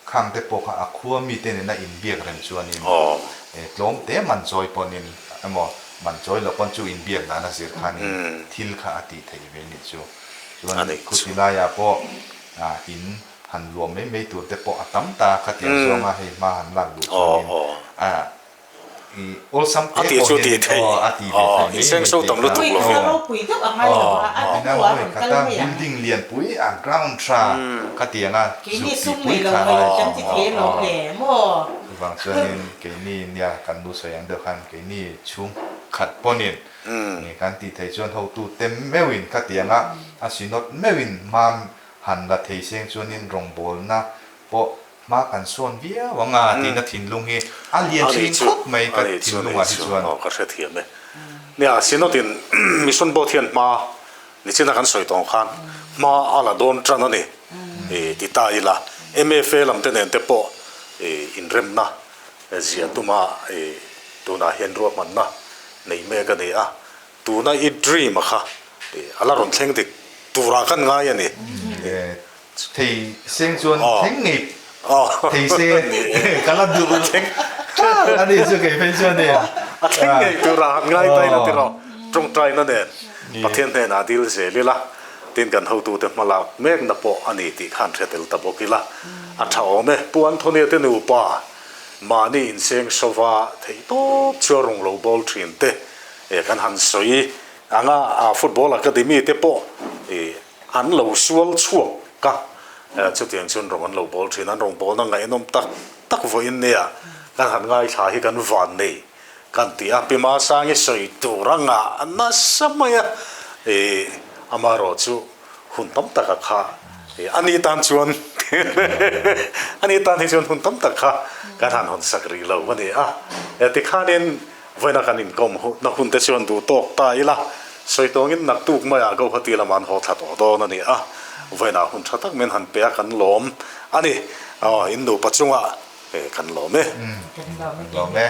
[SPEAKER 3] Khang te pawh kha a khua mite nena inbiak reng chuanin tlawm te man chawi pawnin emaw man chawi loh pawn chu inbiak dan a zir khanin thil kha a tih theih ve nih chu. Chuan khuti laiah pawh in han luah mai mai tur te pawh a tam ta khatiang zawnga hei hma han lak duh chuanin a I awlsam
[SPEAKER 1] te pawh hian aw a ti ve thei mai mai tih kha.
[SPEAKER 2] Pawisa ropui deuh a ngai lo a, a hnuah a rawn kal mai ang.
[SPEAKER 3] Building lian pui a ground tha kha tiang a
[SPEAKER 2] Keini sum nei lo mai kan ti thei alawm le maw.
[SPEAKER 3] Chuvang chuanin keini nia kan nu sawi ang deuh khan keini chhung khat pawnin kan tih theih chuan hotu te meuhin kha tiang a a synod meuhin hma han la thei seng chuanin rawngbawlna pawh Hma kan sawn viau ang a tihna thinlung hi a lian thin khawp mai ka thinlungah hi chuan.
[SPEAKER 1] Aw ka hrethiam e. Nia Synod in Mission Board hian hma nichina kan sawi tawng khan hma a la dawn tan a ni ti ta ila MFA lam te nen te pawh inremna zia tuma tunah hian ruahmanna nei mek a ni a. Tuna i dream a kha a la rawn thleng dik turah kan ngai a ni.
[SPEAKER 3] Thei seng chuan thleng ngei thei se ka la duh a ni chu kei phei chuan nen.
[SPEAKER 1] A thleng ngei turah han ngai ta ila tiraw tawngtaina nen Pathian hnenah dil zel ila tin kan hotute hma lak mekna pawh a ni tih khan hre tel ta bawk ila a tha awm e. Pu Anthony-a te nupa mahni inseng sova theihtawp chhuah rung lo bawl thin te Kan han sawi anga football academy te pawh an lo sual chhuak a, chutiang chuan rawng an lo bawl thin. An rawng bawlna ngaihnawm tak tak vawiin nia kan han ngaithla hi kan van nei kan ti a. Pi Masangi sawi tur a ngah nasa mai a, amaherawh chu hun tam tak a kha a ni tan chuan a ni tan hi chuan hun tam tak kha kan han hawn sak rih lo a ni a. Tikhanin Vawiina kan inkawm na hun te chuan duh tawk ta ila, sawi tawngin naktuk maiah Guwahati lamah an haw thla tawh dawn a ni a, vawiinah hun tha tak min han pe a kan lawm a ni. Aw, in nupa chungah kan lawm e.
[SPEAKER 2] Kan lawm e,
[SPEAKER 3] lawm e.